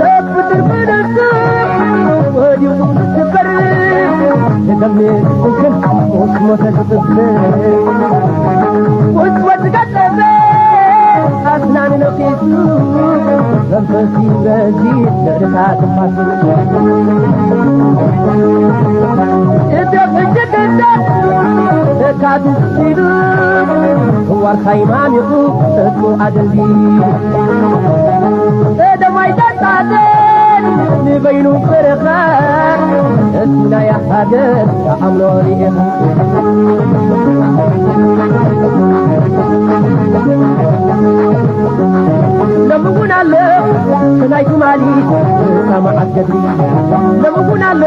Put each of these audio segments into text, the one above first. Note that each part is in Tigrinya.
ሰብ ፍጡር ብነፍሱ ወዲቑ ዝስበር፣ ንደም ይኹንክን ምስ ሞተ ዝቕበር። ውጽወት ዝገጠመ ኣስናን ነኺሱ፣ መንፈስ ይረዚ ልዕልታ ትንፋሱ። እቶም ሕጂ ክሰብ ተካቱ ኢሉ፣ ዋርሳይ ማሚቑ ጽድቁ ኣደልዲሉ። ቀደማይ ተጻጸን ንበይኑ በረኻ፣ እሱ ናይ ሃገር ኣምሮ ርኢኻ። ሎሚ እውን ኣሎ ናይ ትማሊ፣ እታ መዓት ገድሊ። ሎሚ እውን ኣሎ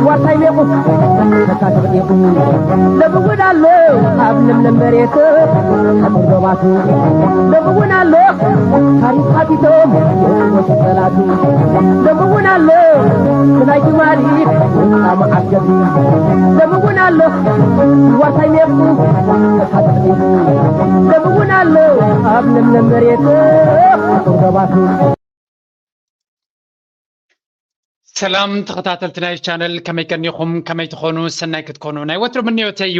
ዋርሳይ ሜቑ፣ ተካትዕ ኢኹ። ሎሚ እውን ኣሎ ኣብ ለምለም መሬት፣ ሕቑር ዶባቱ። ሎሚ እውን ኣሎ ታሪኽ ሓቲቶም የጥሞቱ ጸላቱ። ሎሚ እውን ኣሎ ናይ ትማሊ፣ እታ መዓት ገድሊ። ሎሚ እውን ኣሎ ዋርሳይ ሜቑ፣ ተካትዕ ኢኹ። ሎሚ እውን ኣሎ ኣብ ለምለም መሬት፣ ሕቑር ዶባቱ። ሰላም ተኸታተልቲ ናይ ቻነል፣ ከመይ ቀኒኹም? ከመይ ትኾኑ? ሰናይ ክትኮኑ ናይ ወትሩ ምንዮተይ እዩ።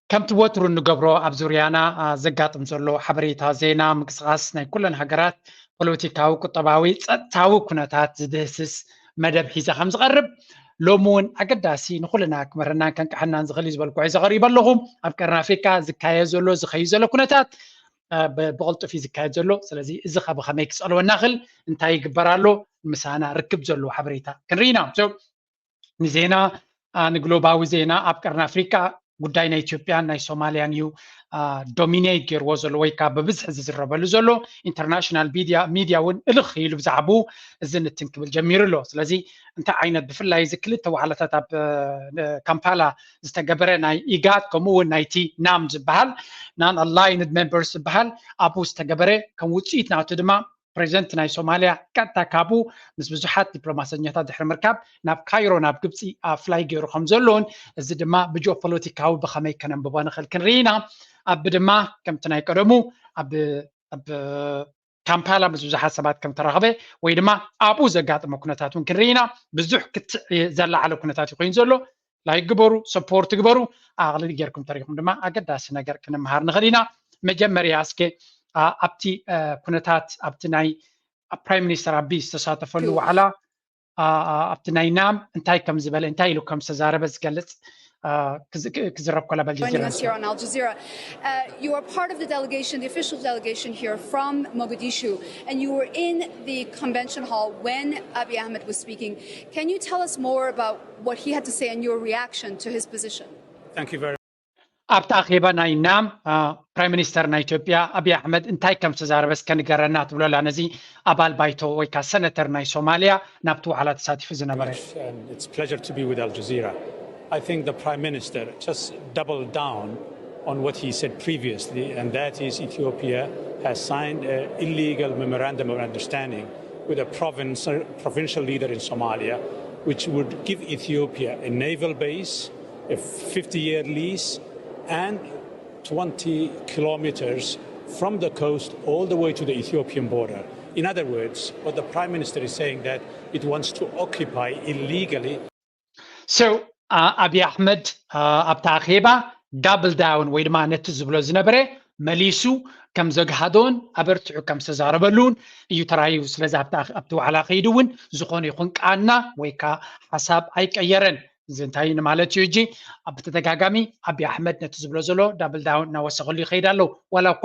ከምቲ ወትሩ እንገብሮ ኣብ ዙርያና፣ አ፣ ዘጋጥም ዘሎ ሓበሬታ፣ ዜና፣ ምንቅስቓስ ናይ ኩለን ሃገራት ፖለቲካዊ፣ ቁጠባዊ፣ ጸጥታዊ ኩነታት ዝድህስስ መደብ ሒዘ ከም ዝቐርብ ሎሚ እውን ኣገዳሲ ንኹልና ክምህረናን ከንቅሐናን ዝኽእል እዩ ዝበልኩ ሒዘ ቀሪበ ኣለኹ። ኣብ ቀርኒ ኣፍሪካ ዝካየድ ዘሎ፣ ዝኸይድ ዘሎ ኩነታት፣ አ፣ ብ-፣ ብቕልጡፍ እዩ ዝካየድ ዘሎ። ስለዚ እዚ ኸ ብኸመይ ክጸልወና ይኽእል? እንታይ ይግበር ኣሎ? ምሳና ርክብ ዘለዎ ሓበሬታ ክንርኢ ኢና። So፣ ንዜና፣ አ፣ ንግሎባዊ ዜና ኣብ ቀርኒ ኣፍሪካ ጉዳይ ናይ ኢትዮጵያን ናይ ሶማልያን እዩ፣ አ፣ ዶሚኔት ገይርዎ ዘሎ ወይ ከዓ ብብዝሒ ዝዝረበሉ ዘሎ። ኢንተርናሽናል ሚድያ፣ ሚድያ እውን እልኽ ኢሉ ብዛዕባኡ እዚ ንትን ክብል ጀሚሩ ኣሎ። ስለዚ እንታይ ዓይነት፣ ብፍላይ እዚ ክልተ ዋዕላታት ኣብ፣ እ፣ ካምፓላ ዝተገበረ ናይ ኢጋድ ከምኡ እውን ናይቲ ናም ዝበሃል፣ ናን ኣላይንድ ሜምበርስ ዝበሃል፣ ኣብኡ ዝተገበረ፣ ከም ውፅኢት ናቱ ድማ ፕሬዚደንት ናይ ሶማልያ ቀጥታ ካብኡ ምስ ብዙሓት ዲፕሎማሰኛታት ድሕሪ ምርካብ ናብ ካይሮ፣ ናብ ግብፂ፣ አ፣ ፍላይ ገይሩ ከም ዘሎን፣ እዚ ድማ ብጂኦፖለቲካዊ ብኸመይ ከነንብቦ ንኽእል ክንርኢ ኢና። ኣብ ድማ ከምቲ ናይ ቀደሙ ኣብ፣ ኣብ ካምፓላ ምስ ብዙሓት ሰባት ከም ተራኸበ ወይ ድማ ኣብኡ ዘጋጠመ ኩነታት እውን ክንርኢ ኢና። ብዙሕ ክትዕ ዘላዓለ ኩነታት እዩ ኮይኑ ዘሎ። ላይክ ግበሩ፣ ሰፖርት ግበሩ፣ ኣቕልል ጌርኩም ተሪኹም ድማ ኣገዳሲ ነገር ክንምሃር ንኽእል ኢና። መጀመርያ እስከ፣ አ፣ ኣብቲ፣ አ፣ ኩነታት፣ ኣብቲ ናይ ፕራይም ሚኒስተር ኣቢይ ዝተሳተፈሉ ዋዕላ፣ አ፣ አ፣ ኣብቲ ናይ ናም እንታይ ከም ዝበለ፣ እንታይ ኢሉ ከም ዝተዛረበ ዝገልጽ፣ አ፣ ክዝ-፣ ክ-፣ ክዝረብ ከሎ ኣብ ኣልጀዚራ Joining us here on Al Jazeera. Uh, you are part of the delegation, the official delegation here from Mogadishu, and you were in the convention hall when Abiy Ahmed was speaking. Can you tell us more about what he had to say and your reaction to his position? Thank you very ኣብቲ ኣኼባ ናይ ናም፣ አ፣ ፕራይም ሚኒስተር ናይ ኢትዮጵያ ኣብይ ኣሕመድ እንታይ ከም ዝተዛረበ እስከ ንገረና ትብሎ ኣላ። ነዚ ኣባል ባይቶ ወይ ከዓ ሰነተር ናይ ሶማልያ ናብቲ ዋዕላ ተሳቲፉ ዝነበረ። Much, and it's pleasure to be with Al Jazeera. I think the Prime Minister just doubled down on what he said previously, and that is Ethiopia has signed an illegal memorandum of understanding with a province, provincial leader in Somalia, which would give Ethiopia a naval base, a fifty-year lease, and twenty kilometers from the coast all the way to the Ethiopian border. In other words, what the Prime Minister is saying, that it wants to occupy illegally. So, አ፣ ኣብይ ኣሕመድ፣ አ፣ ኣብታ ኣኼባ ዳብል ዳውን ወይ ድማ ነቲ ዝብሎ ዝነበረ መሊሱ ከም ዘግሃዶን ኣበርቲዑ ከም ዝተዛረበሉን እዩ ተራእዩ። ስለዚ ኣብቲ ኣኽ-፣ ኣብቲ ዋዕላ ከይዱ እውን ዝኾነ ይኹን ቃና ወይ ከዓ ሓሳብ ኣይቀየረን። እዚ እንታይ ንማለት እዩ? ሕጂ ኣብ ተደጋጋሚ ኣብይ ኣሕመድ ነቲ ዝብሎ ዘሎ ዳብል ዳውን እናወሰኸሉ ይኸይድ ኣሎ። ዋላ እኳ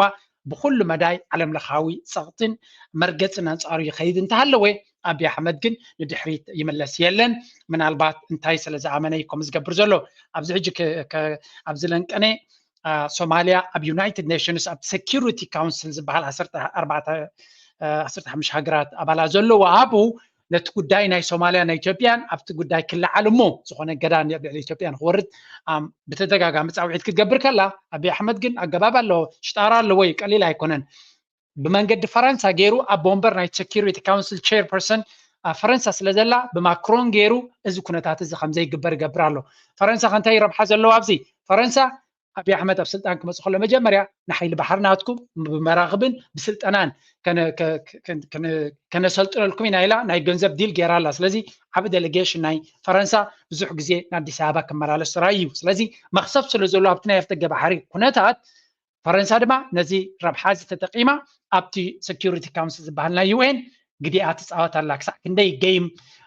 ብኹሉ መዳይ ዓለም ለኻዊ ጸቕጥን መርገጽን ኣንጻሩ ይኸይድ እንተሃለወ፣ ኣብይ ኣሕመድ ግን ንድሕሪት ይምለስ የለን። ምናልባት እንታይ ስለ ዝኣመነ እዩ ከምኡ ዝገብር ዘሎ? ኣብዚ ሕጂ ከ-፣ ከ-፣ ኣብዚ ለንቀነ፣ አ፣ ሶማልያ ኣብ ዩናይትድ ኔሽንስ ኣብ ሴኪሪቲ ካውንስል ዝበሃል ዓሰርተ ኣርባዕተ፣ አ፣ ዓሰርተ ሓሙሽተ ሃገራት ኣባላት ዘለዎ ኣብኡ ነቲ ጉዳይ ናይ ሶማልያ ናይ ኢትዮጵያን ኣብቲ ጉዳይ ክለዓል እሞ ዝኾነ ገዳ ኣብ ልዕሊ ኢትዮጵያ ንክወርድ፣ ኣም፣ ብተደጋጋሚ ጻውዒት ክትገብር ከላ፣ ኣብይ ኣሕመድ ግን ኣገባብ ኣለዎ፣ ሽጣራ ኣለዎ እዩ፣ ቀሊል ኣይኮነን። ብመንገዲ ፈረንሳ ገይሩ ኣብ ወንበር ናይ ሴኪሪቲ ካውንስል ቸርፐርሰን፣ አ፣ ፈረንሳ ስለ ዘላ ብማክሮን ገይሩ እዚ ኩነታት እዚ ከም ዘይግበር ይገብር ኣሎ። ፈረንሳ ከ እንታይ ረብሓ ዘለዎ ኣብዚ? ፈረንሳ ኣብይ ኣሕመድ ኣብ ስልጣን ክመፅእ ከሎ መጀመርያ ንሓይሊ ባሕሪ ናትኩም ብመራኽብን ብስልጠናን ከነሰልጥነልኩም ኢና ኢላ ናይ ገንዘብ ዲል ገይራ ኣላ። ስለዚ ዓቢ ዴሌጌሽን ናይ ፈረንሳ ብዙሕ ግዜ ንኣዲስ ኣበባ ክመላለስ ጥራይ እዩ። ስለዚ መኽሰብ ስለ ዘሎ ኣብቲ ናይ ኣፍደገ ባሕሪ ኩነታት ፈረንሳ ድማ ነዚ ረብሓ እዚ ተጠቂማ ኣብቲ ሴኪሪቲ ካውንስል ዝበሃል ናይ ዩ ኤን ግዲኣ ትፃወት ኣላ። ክሳዕ ክንደይ ጌም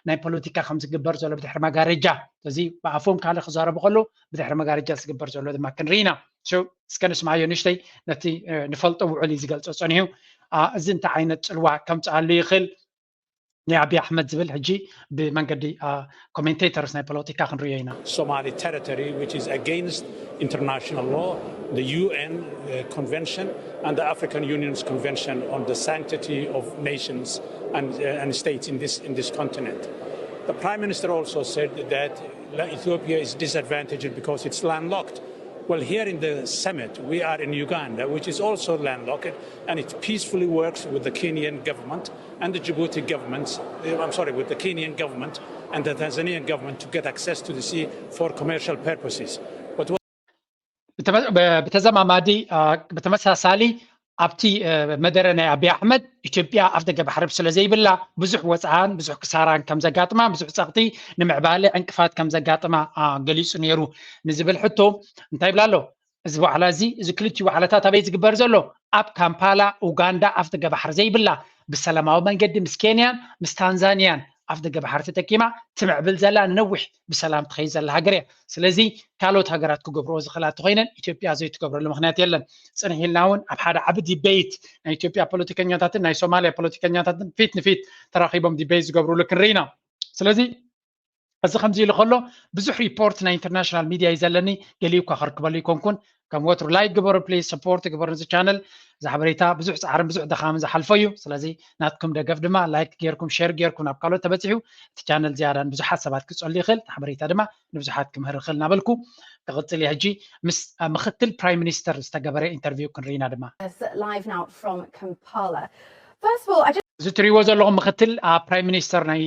ናይ ፖለቲካ ከም ዝግበር ዘሎ ብድሕሪ መጋረጃ፣ እዚ ብኣፎም ካልእ ክዛረቡ ከለዉ ብድሕሪ መጋረጃ ዝግበር ዘሎ ድማ ክንርኢ ኢና። እስከ ንስማዮ ንእሽተይ ነቲ ንፈልጦ ውዕል እዩ ዝገልፆ ፀኒሑ። እዚ እንታይ ዓይነት ፅልዋ ከምፅኣሉ ይኽእል? ናይ ኣብይ ኣሕመድ ዝብል ሕጂ ብመንገዲ ኮሜንቴተርስ ናይ ፖለቲካ ክንሪኦ ኢና። Somali territory, which is against international law, the U N uh, Convention and the African Union's Convention on the sanctity of nations and, uh, and states in this, in this continent. The Prime Minister also said that Ethiopia is disadvantaged because it's landlocked. Well, here in the summit, we are in Uganda, which is also landlocked, and it peacefully works with the Kenyan government and the Djibouti government, uh, I'm sorry, with the Kenyan government and the Tanzanian government to get access to the sea for commercial purposes. But ብተዘማማዲ ብተመሳሳሊ ኣብቲ መደረ ናይ ኣብይ ኣሕመድ ኢትዮጵያ ኣፍደገ ባሕሪ ስለ ዘይብላ ብዙሕ ወፅኣን ብዙሕ ክሳራን ከም ዘጋጥማ፣ ብዙሕ ፀቕጢ ንምዕባለ ዕንቅፋት ከም ዘጋጥማ ገሊፁ ነይሩ ንዝብል ሕቶ እንታይ ይብላ ኣሎ? እዚ ዋዕላ እዚ፣ እዚ ክልቲኡ ዋዕላታት ኣበይ ዝግበር ዘሎ? ኣብ ካምፓላ፣ ኡጋንዳ፣ ኣፍደገ ባሕሪ ዘይብላ ብሰላማዊ መንገዲ ምስ ኬንያን ምስ ታንዛንያን ኣፍደገ ባሕሪ ተጠቂማ ትምዕብል ዘላ ንነዊሕ ብሰላም ትኸይድ ዘላ ሃገር እያ። ስለዚ ካልኦት ሃገራት ክገብርኦ ዝኽእላ እንተኾይነን ኢትዮጵያ ዘይትገብረሉ ምኽንያት የለን። ፅንሕ ኢልና እውን ኣብ ሓደ ዓቢ ዲቤይት ናይ ኢትዮጵያ ፖለቲከኛታትን ናይ ሶማሊያ ፖለቲከኛታትን ፊት ንፊት ተራኺቦም ዲቤይት ዝገብሩሉ ክንርኢ ኢና። ስለዚ እዚ ከምዚ ኢሉ ከሎ ብዙሕ ሪፖርት ናይ ኢንተርናሽናል ሚድያ እዩ ዘለኒ፣ ገሊኡ እኳ ከርክበሉ ይኮንኩን። ከም ወትሩ ላይክ ግበሩ ፕሊዝ፣ ሰፖርት ግበሩ ነዚ ቻነል። እዚ ሓበሬታ ብዙሕ ፃዕርን ብዙሕ ድኻምን ዝሓልፎ እዩ። ስለዚ ናትኩም ደገፍ ድማ ላይክ ጌርኩም ሼር ጌርኩም ናብ ካልኦት ተበፂሑ እቲ ቻነል ዝያዳ ንብዙሓት ሰባት ክፀሉ ይኽእል፣ እቲ ሓበሬታ ድማ ንብዙሓት ክምህር ይኽእል እናበልኩ ክቕፅል እየ። ሕጂ ምስ ምክትል ፕራይም ሚኒስተር ዝተገበረ ኢንተርቪው ክንርኢና ድማ Live now from Kampala. First of all, I just እዚ ትሪእዎ ዘለኹም ምክትል ፕራይም ሚኒስተር ናይ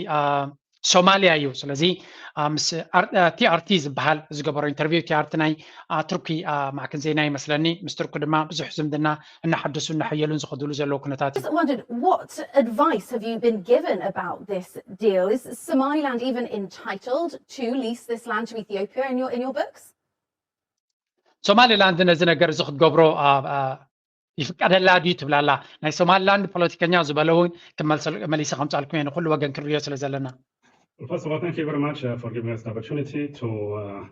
ሶማሊያ እዩ። ስለዚ ምስ ቲኣርቲ ዝበሃል ዝገበሮ ኢንተርቪው፣ ቲኣርቲ ናይ ቱርኪ ማዕከን ዜና ይመስለኒ። ምስ ቱርኪ ድማ ብዙሕ ዝምድና እናሓደሱ እናሐየሉን ዝኸድሉ ዘለዉ ኩነታት እዩ። Just wondered, what advice have you been given about this deal? Is Somaliland even entitled to lease this land to Ethiopia in your in your books? ሶማሊላንድ ነዚ ነገር እዚ ክትገብሮ ይፍቀደላ ድዩ ትብላላ? ናይ ሶማሊላንድ ፖለቲከኛ ዝበለ እውን ክመልሰ- መሊሰ ከምፃልኩም እየ፣ ንኩሉ ወገን ክንሪኦ ስለ ዘለና። Well, first of all, thank you very much uh, for giving us the opportunity to uh,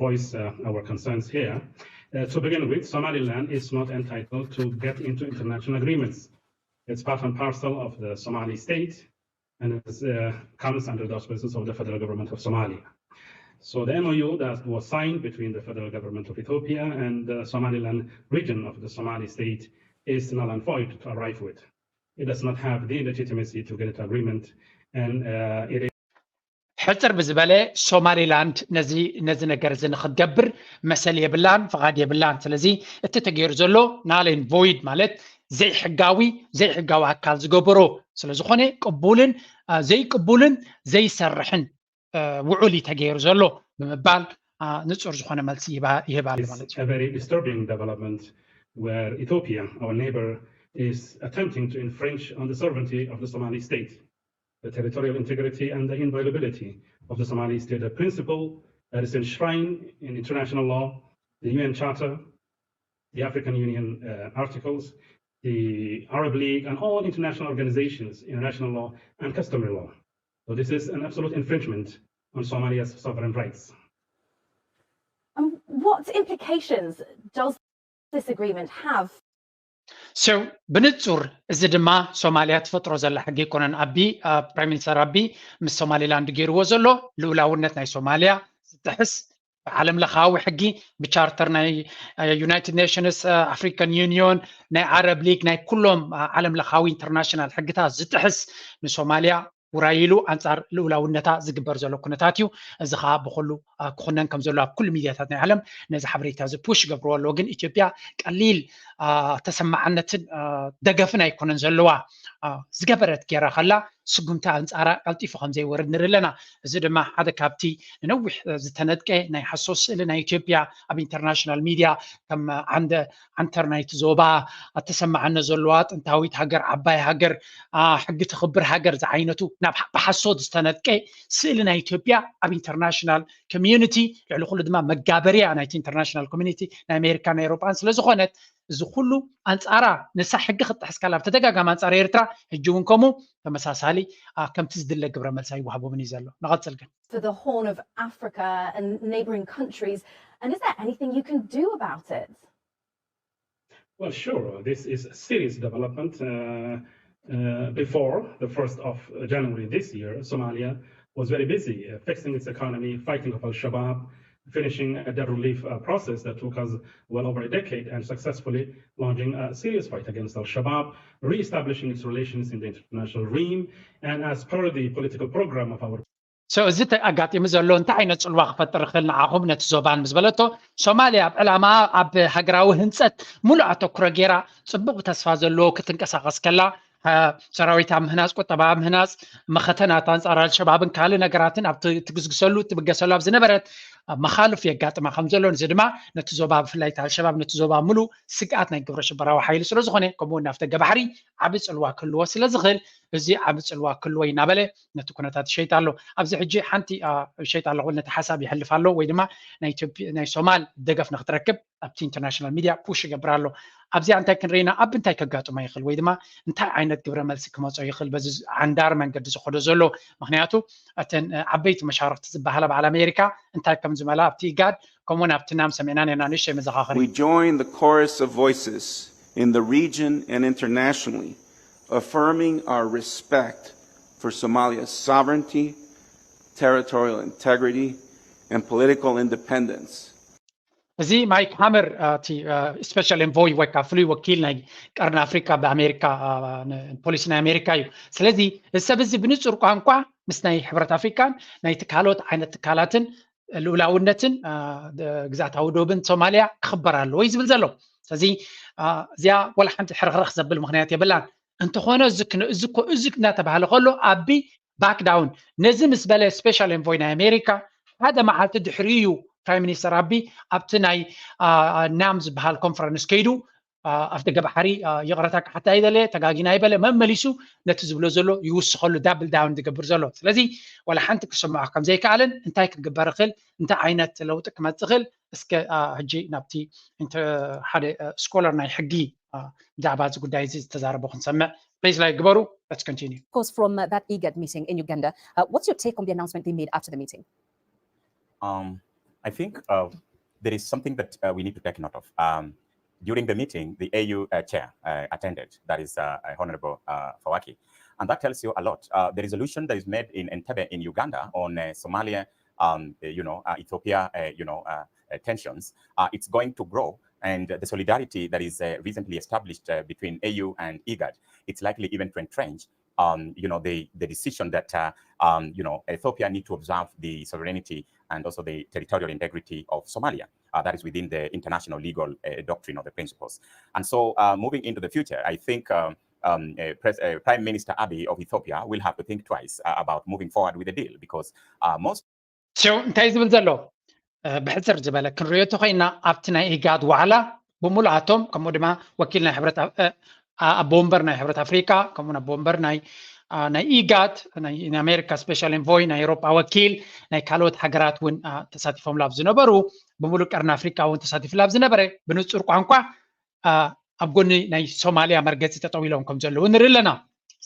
voice uh, our concerns here. Uh, to begin with, Somaliland is not entitled to get into international agreements. It's part and parcel of the Somali state and it uh, comes under the auspices of the federal government of Somalia. So the M O U that was signed between the federal government of Ethiopia and the Somaliland region of the Somali state is null and void to arrive with. It does not have the legitimacy to get into agreement and uh, it ሕፅር ብዝበለ ሶማሊላንድ ነዚ ነዚ ነገር እዚ ንክትገብር መሰል የብላን፣ ፍቓድ የብላን። ስለዚ እቲ ተገይሩ ዘሎ ናሌን ቮይድ ማለት ዘይሕጋዊ ዘይሕጋዊ ኣካል ዝገበሮ ስለዝኾነ ቅቡልን ዘይቅቡልን ዘይሰርሕን ውዑል እዩ ተገይሩ ዘሎ ብምባል ንፁር ዝኾነ መልሲ ይህብ ኣሎ ማለት እዩ። Very disturbing development where Ethiopia, our neighbor, is attempting to infringe on the sovereignty of the Somali state, the territorial integrity and the inviolability of the Somali state, a principle that is enshrined in international law, the U N Charter, the African Union uh, articles, the Arab League, and all international organizations, international law, and customary law. So this is an absolute infringement on Somalia's sovereign rights. And what implications does this agreement have? So ብንጹር እዚ ድማ ሶማሊያ ትፈጥሮ ዘላ ሕጊ ኣይኮነን። ኣቢ ፕራይም ሚኒስተር ኣቢ ምስ ሶማሊላንድ ገይርዎ ዘሎ ልኡላውነት ናይ ሶማሊያ ዝጥሕስ ብዓለም ለኻዊ ሕጊ ብቻርተር ናይ ዩናይትድ ኔሽንስ ኣፍሪካን ዩኒዮን ናይ ዓረብ ሊግ ናይ ኩሎም ዓለም ለኻዊ ኢንተርናሽናል ሕግታት ዝጥሕስ ንሶማሊያ ውራይ ኢሉ ኣንጻር ልኡላውነታ ዝግበር ዘሎ ኩነታት እዩ። እዚ ከዓ ብኩሉ ክኹነን ከም ዘሎ ኣብ ኩሉ ሚድያታት ናይ ዓለም ነዚ ሓበሬታ እዚ ፑሽ ይገብርዎ ኣለዎ። ግን ኢትዮጵያ ቀሊል ተሰማዓነትን ደገፍን ኣይኮነን ዘለዋ። ዝገበረት ገይራ ከላ፣ ስጉምቲ ኣንፃራ ቀልጢፉ ከም ዘይወርድ ንርኢ ኣለና። እዚ ድማ ሓደ ካብቲ ንነዊሕ ዝተነጥቀ ናይ ሓሶት ስእሊ ናይ ኢትዮጵያ ኣብ ኢንተርናሽናል ሚድያ ከም ዓንደ ዓንተር ናይቲ ዞባ ኣተሰማዕነ ዘለዋ ጥንታዊት ሃገር፣ ዓባይ ሃገር፣ ሕጊ ተኽብር ሃገር ዝዓይነቱ ናብ ብሓሶት ዝተነጥቀ ስእሊ ናይ ኢትዮጵያ ኣብ ኢንተርናሽናል ኮሚዩኒቲ፣ ልዕሊ ኩሉ ድማ መጋበርያ ናይቲ ኢንተርናሽናል ኮሚዩኒቲ ናይ ኣሜሪካ ናይ ኤውሮጳን ስለዝኾነት፣ እዚ ኩሉ ኣንፃራ ንሳ ሕጊ ክትጥሕስ ከላ ብተደጋጋሚ ኣንፃር ኤርትራ፣ ሕጂ እውን ከምኡ ተመሳሳሊ ከምቲ ዝድለ ግብረ መልሲ ኣይወሃቦምን እዩ ዘሎ። ንቐፅል ግን to the Horn of Africa and neighboring countries. And is there anything you can do about it? Well, sure. This is a serious development. Uh, uh, before the first of January this year, Somalia was very busy uh, fixing its economy, fighting off Al Shabaab, finishing a debt relief uh, process that took us well over a decade, and successfully launching a serious fight against Al Shabaab, re-establishing its relations in the international realm, and as per the political program of our So እዚ ኣጋጢሙ ዘሎ እንታይ ዓይነት ፅልዋ ክፈጥር ይኽእል ንዓኹም ነቲ ዞባን ምስ በለቶ፣ ሶማልያ ኣብ ዕላማ ኣብ ሃገራዊ ህንፀት ሙሉእ ኣተኩሮ ገይራ ፅቡቕ ተስፋ ዘለዎ ክትንቀሳቐስ ከላ፣ ሰራዊት ኣብ ምህናፅ፣ ቁጠባ ኣብ ምህናፅ፣ መኸተ ናታ ኣንፃር ኣልሸባብን ካልእ ነገራትን ኣብ ትግስግሰሉ ትብገሰሉ ኣብ ዝነበረት መኻልፍ የጋጥማ ከም ዘሎ፣ እዚ ድማ ነቲ ዞባ ብፍላይ ኣልሸባብ ነቲ ዞባ ሙሉእ ስግኣት ናይ ግብረ ሽበራዊ ሓይሊ ስለዝኾነ፣ ከምኡ እውን ናብቲ ደገ ባሕሪ ዓቢ ፅልዋ ክህልዎ ስለዝኽእል፣ እዚ ዓቢ ፅልዋ ክህልዎ እናበለ ነቲ ኩነታት ይሸይጥ ኣሎ። ኣብዚ ሕጂ ሓንቲ ይሸይጥ ኣለኹ ነቲ ሓሳብ ይሕልፍ ኣሎ ወይ ድማ ናይ ሶማል ደገፍ ንክትረክብ ኣብቲ ኢንተርናሽናል ሚድያ ፑሽ ይገብር ኣሎ። ኣብዚኣ እንታይ ክንርኢና ኣብ እንታይ ከጋጥሞ ይኽእል ወይ ድማ እንታይ ዓይነት ግብረ መልሲ ክመፆ ይኽእል በዚ ዓንዳር መንገዲ ዝኸዶ ዘሎ? ምክንያቱ እተን ዓበይቲ መሻርክቲ ዝበሃላ በዓል ኣሜሪካ እንታይ ከም ዝመላ ኣብቲ ኢጋድ ከምኡውን ኣብቲ ናም ሰሚዕናን ኢና ንእሽተይ መዘኻኸሪ We join the chorus of voices in the region and internationally affirming our respect for Somalia's sovereignty, territorial integrity, and political independence. እዚ ማይክ ሃመር እቲ ስፔሻል ኤንቮይ ወይ ከዓ ፍሉይ ወኪል ናይ ቀርኒ ኣፍሪካ ብኣሜሪካ ፖሊሲ ናይ ኣሜሪካ እዩ። ስለዚ እዚ ሰብ እዚ ብንፁር ቋንቋ ምስ ናይ ሕብረት ኣፍሪካን ናይቲ ካልኦት ዓይነት ትካላትን ልኡላውነትን ግዛእታዊ ዶብን ሶማልያ ክኽበር ኣለዎ እዩ ዝብል ዘሎ። ስለዚ እዚኣ ወላ ሓንቲ ሕርኽርኽ ዘብል ምክንያት የብላን። እንተኾነ እዚ እናተባህለ ከሎ ኣቢ ባክ ዳውን ነዚ ምስ በለ ስፔሻል ኤንቮይ ናይ ኣሜሪካ ሓደ መዓልቲ ድሕሪ እዩ ፕራይም ሚኒስተር ኣቢ ኣብቲ ናይ ናም ዝበሃል ኮንፈረንስ ከይዱ ኣፍ ደገ ባሕሪ ይቕረታ ክሓታ ይደለ ተጋጊና ይበለ መመሊሱ ነቲ ዝብሎ ዘሎ ይውስኸሉ ዳብል ዳውን ዝገብር ዘሎ። ስለዚ ዋላ ሓንቲ ክስምዖ ከም ዘይከኣልን እንታይ ክግበር ይኽእል እንታይ ዓይነት ለውጢ ክመፅእ ይኽእል እስከ ሕጂ ናብቲ ሓደ ስኮለር ናይ ሕጊ ብዛዕባ እዚ ጉዳይ እዚ ዝተዛረቦ ክንሰምዕ ፕሊዝ ላይክ ግበሩ። Let's continue. Of course, from uh, that IGAD meeting in Uganda, uh, what's your take on the announcement they made after the meeting? Um, I think uh, there is something that uh, we need to take note of. Um, during the meeting, the A U uh, chair uh, attended, that is uh, uh, Honorable uh, Fawaki. And that tells you a lot. Uh, the resolution that is made in Entebbe in Uganda on uh, Somalia, um, uh, you know, uh, Ethiopia, uh, you know, uh, uh, tensions, uh, it's going to grow. And uh, the solidarity that is uh, recently established uh, between A U and IGAD, it's likely even to entrench um, you know, the, the decision that, uh, um, you know, Ethiopia need to observe the sovereignty and also the territorial integrity of Somalia. Uh, that is within the international legal uh, doctrine or the principles. And so, uh, moving into the future, I think um, um, uh, Pres- uh, Prime Minister Abiy of Ethiopia will have to think twice uh, about moving forward with the deal because uh, most ሽው እንታይ ዝብል ዘሎ ብሕፅር ዝበለ ክንሪኦ ተኮይና ኣብቲ ናይ ኢጋድ ዋዕላ ብምሉኣቶም ከምኡ ድማ ወኪል ናይ ሕብረት ኣቦ ወንበር ናይ ሕብረት ኣፍሪካ ከምኡ ኣቦ ወንበር ናይ ናይ ኢጋድ ናይ ኣሜሪካ ስፔሻል ኤንቮይ ናይ ኤሮጳ ወኪል ናይ ካልኦት ሃገራት እውን ተሳቲፎም ላብ ዝነበሩ ብምሉእ ቀርኒ ኣፍሪካ እውን ተሳቲፉ ላብ ዝነበረ ብንፁር ቋንቋ ኣብ ጎኒ ናይ ሶማሊያ መርገፂ ጠጠው ኢሎም ከም ዘለዉ ንርኢ ኣለና።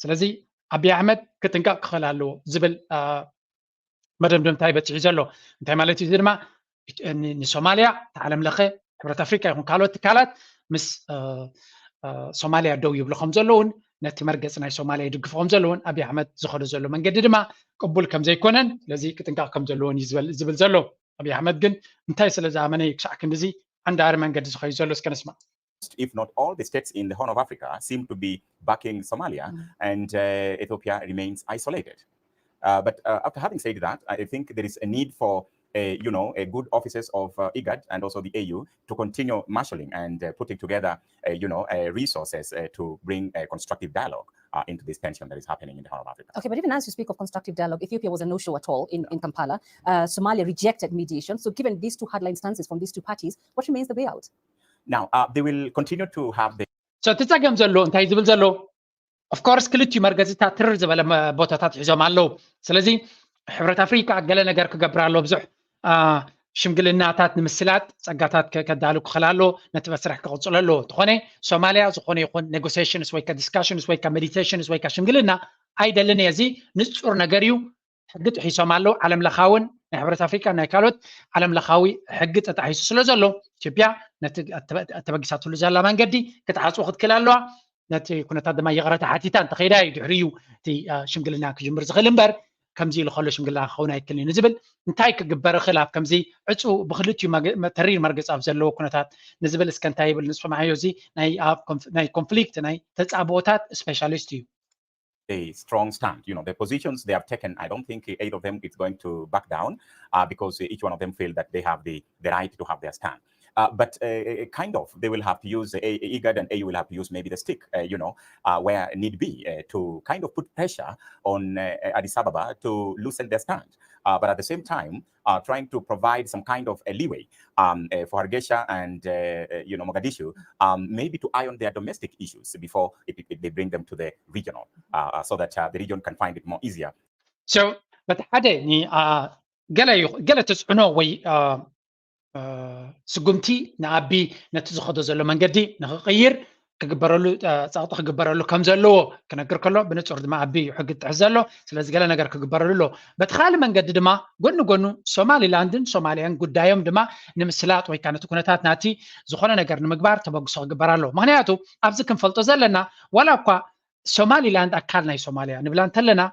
ስለዚ ኣብይ ኣሕመድ ክጥንቀቕ ክኽእል ኣለዎ ዝብል መደምደምታ እዩ በፂሑ ዘሎ። እንታይ ማለት እዩ እዚ ድማ ንሶማልያ እቲ ዓለም ለኸ ሕብረት ኣፍሪካ ይኹን ካልኦት ትካላት ምስ ሶማልያ ደው ይብሉ ከም ዘለውን ነቲ መርገፂ ናይ ሶማልያ ይድግፉ ከም ዘለውን ኣብይ ኣሕመድ ዝኸዶ ዘሎ መንገዲ ድማ ቅቡል ከም ዘይኮነን ስለዚ ክጥንቀቕ ከም ዘለዎን እዩ ዝብል ዘሎ። ኣብይ ኣሕመድ ግን እንታይ ስለ ዝኣመነ እዩ ክሳዕ ክንድዚ ዓንዳሪ መንገዲ ዝኸዩ ዘሎ እስከ ንስማዕ። If not all the states in the Horn of Africa seem to be backing Somalia, mm. and uh, Ethiopia remains isolated. Uh, but uh, after having said that, I think there is a need for uh, you know, uh, good offices of uh, IGAD and also the A U to continue marshalling and uh, putting together, uh, you know, uh, resources uh, to bring a constructive dialogue. uh, into this tension that is happening in the Horn of Africa. Okay, but even as you speak of constructive dialogue, Ethiopia was a no-show at all in, in Kampala. Uh, Somalia rejected mediation. So given these two hardline stances from these two parties, what remains the way out? Now, uh, they will continue to have the So እቲ ጸገም ዘሎ እንታይ ዝብል ዘሎ? Of course ክልቲኡ መርገጺታት ትርር ዝበለ ቦታታት ሒዞም ኣለዉ። ስለዚ ሕብረት ኣፍሪካ ገለ ነገር ክገብር ኣሎ። ብዙሕ ሽምግልናታት ንምስላጥ ጸጋታት ከዳሉ ክኽእል ኣሎ። ነቲ መስርሕ ክቕጽሎ ኣለዎ። እንተኾነ ሶማልያ ዝኾነ ይኹን negotiations ወይ discussions ወይ meditations ወይ ሽምግልና ኣይደልን እየ። እዚ ንጹር ነገር እዩ። ሕጊ ጥሒሶም ኣለዉ። ዓለም ለኻውን ናይ ሕብረት ኣፍሪካ ናይ ካልኦት ዓለም ለኻዊ ሕጊ ተጣሒሱ ስለ ዘሎ ኢትዮጵያ ነቲ ተበጊሳትሉ ዘላ መንገዲ ክትዓፅዎ ክትክእል ኣለዋ። ነቲ ኩነታት ድማ ይቕረታ ሓቲታ እንተኸይዳ እዩ ድሕሪኡ እቲ ሽምግልና ክጅምር ዝኽእል እምበር ከምዚ ኢሉ ከሎ ሽምግልና ክኸውን ኣይክልን እዩ ዝብል እንታይ ክግበር ይኽእል ኣብ ከምዚ ዕፁ ብክልቲኡ ተሪር መርገፂ ኣብ ዘለዎ ኩነታት ንዝብል እስከ እንታይ ይብል ንስማዓዮ። እዚ ናይ ኮንፍሊክት ናይ ተፃብኦታት ስፔሻሊስት እዩ። A strong stand. You know, the positions they have taken, I don't think either of them is going to back down uh, because each one of them feel that they have the, the right to have their stand. Uh, but uh, kind of, they will have to use uh, IGAD and A U will have to use maybe the stick, uh, you know, uh, where need be uh, to kind of put pressure on uh, Addis Ababa to loosen their stand. Uh, but at the same time, uh, trying to provide some kind of a leeway um, uh, for Hargeisa and uh, you know Mogadishu, um, maybe to iron their domestic issues before it, it, they bring them to the regional, uh, so that uh, the region can find it more easier. So, but ሓደ ገለ ገለ ተጽዕኖ ወይ ስጉምቲ ንኣቢ ነቲ ዝኸዶ ዘሎ መንገዲ ንክቕይር ክግበረሉ ጸቕጢ ክግበረሉ ከም ዘለዎ ክነግር ከሎ ብንጹር ድማ ኣቢ እዩ ሕጊ ጥሕስ ዘሎ። ስለዚ ገለ ነገር ክግበረሉ ኣሎ። በቲ ካልእ መንገዲ ድማ ጎኒ ጎኑ ሶማሊላንድን ሶማሊያን ጉዳዮም ድማ ንምስላጥ ወይ ከዓ ነቲ ኩነታት ናቲ ዝኾነ ነገር ንምግባር ተበግሶ ክግበር ኣሎ። ምክንያቱ ኣብዚ ክንፈልጦ ዘለና ዋላ እኳ ሶማሊላንድ ኣካል ናይ ሶማሊያ ንብላ እንተለና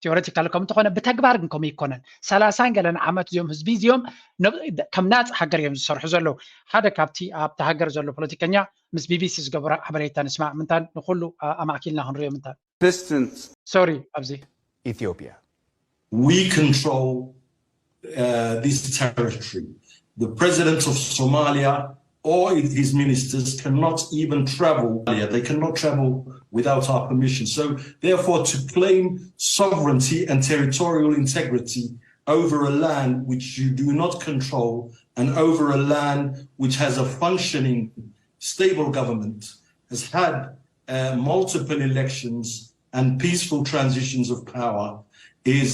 ቴዎሬቲካል ከም እንተኾነ ብተግባር ግን ከምኡ ይኮነን። ሰላሳን ገለን ዓመት እዚኦም ህዝቢ እዚኦም ከም ናፅ ሃገር እዮም ዝሰርሑ ዘለዉ። ሓደ ካብቲ ኣብቲ ሃገር ዘሎ ፖለቲከኛ ምስ ቢቢሲ ዝገበሮ ሓበሬታ ንስማዕ ምንታን ንኩሉ ኣማእኪልና ክንሪኦ ምንታን። President ሶሪ ኣብዚ Ethiopia. We control uh, this territory. The president of Somalia or his ministers cannot even travel. They cannot travel without our permission. So, therefore, to claim sovereignty and territorial integrity over a land which you do not control and over a land which has a functioning, stable government, has had uh, multiple elections and peaceful transitions of power is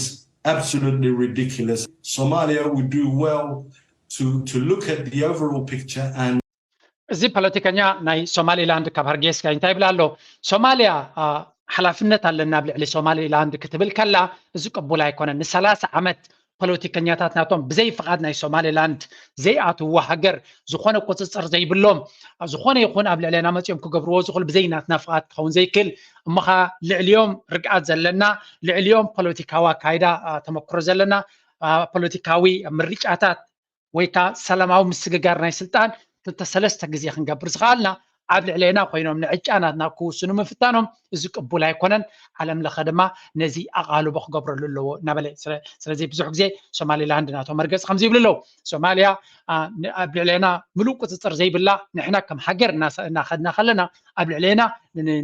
absolutely ridiculous. Somalia would do well to, to look at the overall picture and እዚ ፖለቲከኛ ናይ ሶማሊላንድ ካብ ሃርጌሳ እንታይ ይብል ኣሎ? ሶማልያ ሓላፍነት ኣለና ኣብ ልዕሊ ሶማሊላንድ ክትብል ከላ እዚ ቅቡል ኣይኮነን። ንሰላሳ ዓመት ፖለቲከኛታት ናቶም ብዘይ ፍቓድ ናይ ሶማሊላንድ ዘይኣትውዎ ሃገር ዝኾነ ቁፅፅር ዘይብሎም ዝኾነ ይኹን ኣብ ልዕሌና መፂኦም ክገብርዎ ዝኽእሉ ብዘይ ናትና ፍቓድ ክኸውን ዘይክእል እሞ ኸዓ ልዕሊኦም ርግኣት ዘለና ልዕሊኦም ፖለቲካዊ ኣካይዳ ተመክሮ ዘለና ፖለቲካዊ ምርጫታት ወይ ከዓ ሰላማዊ ምስግጋር ናይ ስልጣን ክልተ ሰለስተ ግዜ ክንገብር ዝኸኣልና ኣብ ልዕሌና ኮይኖም ንዕጫ ናትና ክውስኑ ምፍታኖም እዚ ቅቡል ኣይኮነን። ዓለም ለኸ ድማ ነዚ ኣቓልቦ ክገብረሉ ኣለዎ እናበለ ስለዚ ብዙሕ ግዜ ሶማሊላንድ ናቶም መርገፂ ከምዚ ይብሉ ኣለዉ። ሶማልያ ኣብ ልዕሌና ምሉእ ቁፅፅር ዘይብላ ንሕና ከም ሃገር እናኸድና ከለና ኣብ ልዕሌና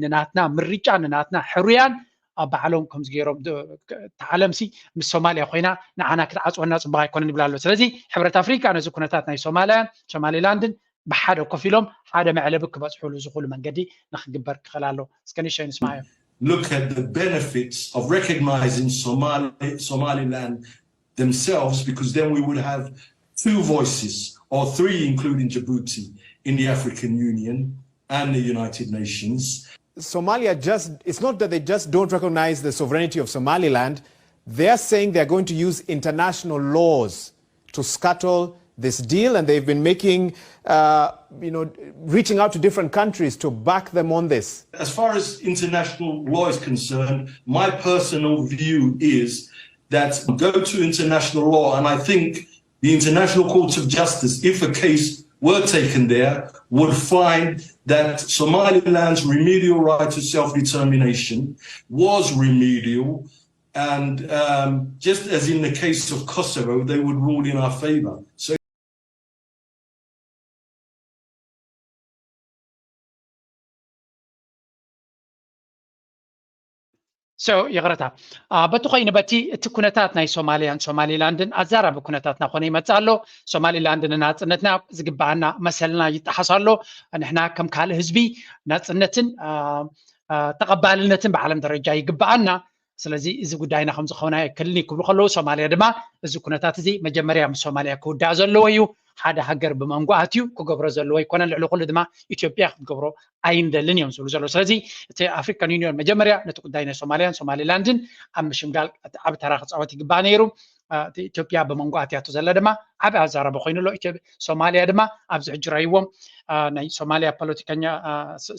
ንናትና ምርጫ ንናትና ሕሩያን ኣብ ባዕሎም ከምዚ ገይሮም እቲ ዓለምሲ ምስ ሶማልያ ኮይና ንዓና ክትዓፅወና ፅቡቅ ኣይኮነን ይብል ኣሎ። ስለዚ ሕብረት ኣፍሪካ ነዚ ኩነታት ናይ ሶማልያን ሶማሊላንድን ብሓደ ኮፍ ኢሎም ሓደ መዕለቢ ክበፅሕሉ ዝኽእሉ መንገዲ ንክግበር ክኽእል ኣሎ። እስከ ንእሽተይ ንስማዓዮ። Look at the benefits of recognizing Somali, Somaliland themselves, because then we would have two voices, or three, including Djibouti, in the African Union and the United Nations. Somalia just, it's not that they just don't recognize the sovereignty of Somaliland, they are saying they're going to use international laws to scuttle this deal, and they've been making, uh, you know, reaching out to different countries to back them on this. As far as international law is concerned, my personal view is that go to international law, and I think the International Court of Justice, if a case were taken there, would find that Somaliland's remedial right to self-determination was remedial, and um, just as in the case of Kosovo, they would rule in our favor. So So ይቕረታ። በቲ ኮይኑ በቲ እቲ ኩነታት ናይ ሶማልያን ሶማሊላንድን ኣዛራቢ ኩነታት ናኾነ ይመጽእ ኣሎ። ሶማሊላንድ ንናጽነትና ዝግባኣና መሰልና ይጠሓስ ኣሎ። ንሕና ከም ካልእ ህዝቢ ናጽነትን ተቐባልነትን ብዓለም ደረጃ ይግባኣና። ስለዚ እዚ ጉዳይና ከም ዝኸውን ኣይክልን ክብሉ ከለዉ፣ ሶማልያ ድማ እዚ ኩነታት እዚ መጀመርያ ምስ ሶማልያ ክውዳእ ዘለዎ እዩ። ሓደ ሃገር ብመንጎ ኣትዩ ክገብሮ ዘለዎ ኣይኮነን። ልዕሊ ኩሉ ድማ ኢትዮጵያ ክትገብሮ ኣይንደልን እዮም ዝብሉ ዘለዉ። ስለዚ እቲ ኣፍሪካን ዩኒዮን መጀመርያ ነቲ ጉዳይ ናይ ሶማልያን ሶማሊላንድን ኣብ ምሽምጋል ዓቢ ተራ ክፃወት ይግባእ ነይሩ። ኢትዮጵያ ብመንጎ ኣትያቶ ዘላ ድማ ዓቢ ኣዛረቢ ኮይኑ ኣሎ። ሶማልያ ድማ ኣብዚ ሕጂ ረይዎም ናይ ሶማልያ ፖለቲከኛ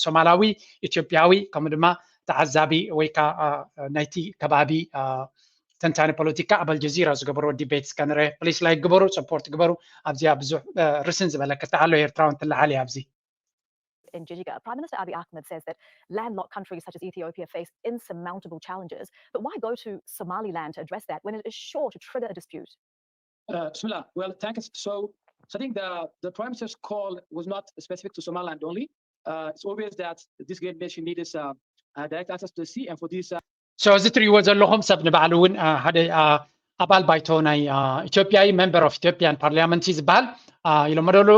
ሶማላዊ ኢትዮጵያዊ ከምኡ ድማ ተዓዛቢ ወይ ከዓ ናይቲ ከባቢ ተንታኒ ፖለቲካ ኣብ ኣልጀዚራ ዝገበርዎ ዲቤት እስከ ንረ ፕሊስ ላይክ ግበሩ፣ ሰፖርት ግበሩ። ኣብዚኣ ብዙሕ ርስን ዝበለ ክትዓሎ ኤርትራውን ትለዓል እያ ኣብዚ። In Jigjiga, Prime Minister Abiy Ahmed says that landlocked countries such as Ethiopia face insurmountable challenges. But why go to Somaliland to address that when it is sure to trigger a dispute? Uh, Bismillah. Well, thanks. So I think the, the Prime Minister's call was not specific to Somaliland only. Uh, it's obvious that this great nation needs uh, uh, direct access to the sea, and for this, uh, So እዚ ትሪእዎ ዘለኹም ሰብ ንባዕሉ እውን ሓደ ኣባል ባይቶ ናይ ኢትዮጵያ እዩ፣ member of Ethiopian Parliament ዝበሃል ኢሎም መደሉ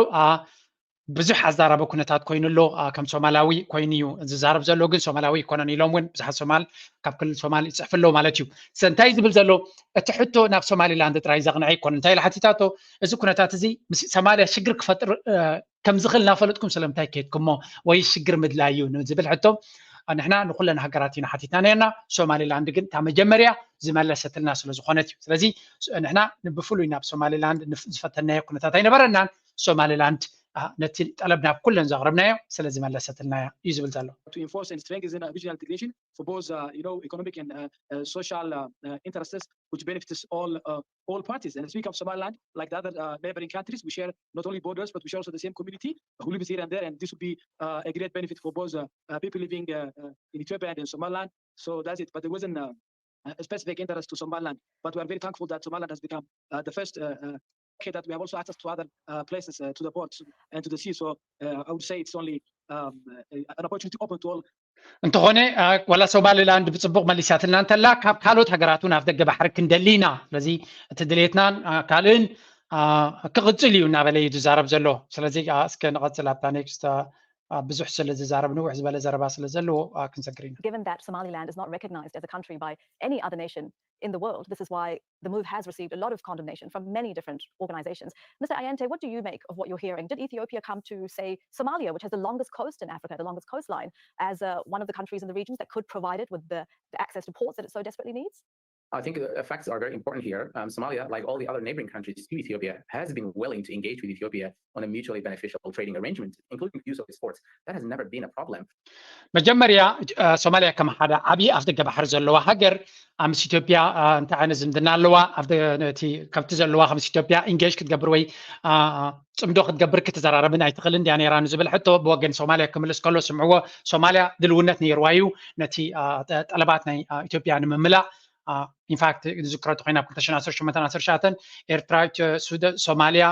ብዙሕ ኣዛራቢ ኩነታት ኮይኑ ኣሎ። ከም ሶማላዊ ኮይኑ እዩ ዝዛረብ ዘሎ፣ ግን ሶማላዊ ይኮነን ኢሎም እውን ብዙሓት ሶማል ካብ ክልል ሶማል ይፅሕፍ ኣለዉ ማለት እዩ። እንታይ ዝብል ዘሎ እቲ ሕቶ ናብ ሶማሊላንድ ጥራይ ዘቕንዐ ይኮነ። እንታይ ኢላ ሓቲታቶ፣ እዚ ኩነታት እዚ ምስ ሶማልያ ሽግር ክፈጥር ከም ዝኽእል እናፈለጥኩም ስለምንታይ ከይድኩሞ ወይ ሽግር ምድላይ እዩ ንዝብል ሕቶ ንሕና ንኩለን ሃገራት ኢና ሓቲትና ነርና። ሶማሊላንድ ግን እታ መጀመርያ ዝመለሰትልና ስለ ዝኾነት እዩ። ስለዚ ንሕና ብፍሉይ ናብ ሶማሊላንድ ዝፈተናዮ ኩነታት ኣይነበረናን። ሶማሊላንድ ነቲ ጠለብ ናብ ኩለን ዘቕረብናዮ ስለ ዝመለሰትልና እዩ ዝብል ዘሎ። to enforce and strengthen regional integration for both uh, you know economic and uh, uh, social uh, uh, interests which benefits all uh, all parties. And speaking of Somaliland, like the other uh, neighboring countries, we share not only borders but we share also the same community who lives here and there. And this would be uh, a great benefit for both uh, uh, people living uh, uh, in Ethiopia and in Somaliland. So that's it. But there wasn't uh, a specific interest to Somaliland. But we are very thankful that Somaliland has become uh, the first uh, uh, okay, that we have also access to other uh, places uh, to the ports and to the sea. So uh, I would say it's only um, an opportunity open to all. እንተኾነ ዋላ ሶማሊላንድ ብፅቡቕ መሊሳትልና እንተላ ካብ ካልኦት ሃገራት እውን ኣፍ ደገ ባሕሪ ክንደሊ ኢና። ስለዚ እቲ ድሌትናን ካልእን ክቕፅል እዩ እናበለ እዩ ዝዛረብ ዘሎ። ስለዚ እስከ ንቐፅል ኣብታ ኔክስት ብዙሕ ስለ ዝዛረብ ንውሕ ዝበለ ዘረባ ስለ ዘለዎ ክንሰግር ኢና። Given that Somaliland is not recognized as a country by any other nation in the world, this is why the move has received a lot of condemnation from many different organizations. Mister Ayente, what do you make of what you're hearing? Did Ethiopia come to, say, Somalia, which has the longest coast in Africa, the longest coastline, as uh, one of the countries in the regions that could provide it with the, the access to ports that it so desperately needs? I think uh, facts are very important here. Um, Somalia, like all the other neighboring countries to Ethiopia, has been willing to engage with Ethiopia on a mutually beneficial trading arrangement, including the use of its ports. That has never been a problem. መጀመርያ ሶማልያ ከም ሓደ ዓብዪ ኣፍ ደገ ባሕሪ ዘለዋ ሃገር ምስ ኢትዮጵያ እንታይ ዓይነት ዝምድና ኣለዋ? ኣብቲ ከምቲ ዘለዋ ከምስ ኢትዮጵያ ኢንጌጅ ክትገብር ወይ ፅምዶ ክትገብር ክትዘራረብን ኣይትኽእልን ድያ ነይራ ንዝብል ሕቶ ብወገን ሶማልያ ክምልስ ከሎ ስምዕዎ፣ ሶማልያ ድልውነት ነይርዋ እዩ ነቲ ጠለባት ናይ ኢትዮጵያ ንምምላእ። ኢንፋክት ንዝክሮ ተኮይና ኣብ ክልተ ሽሕን ዓሰርተ ሸሞንተን ዓሰርተ ትሽዓተን ኤርትራ፣ ሶማልያ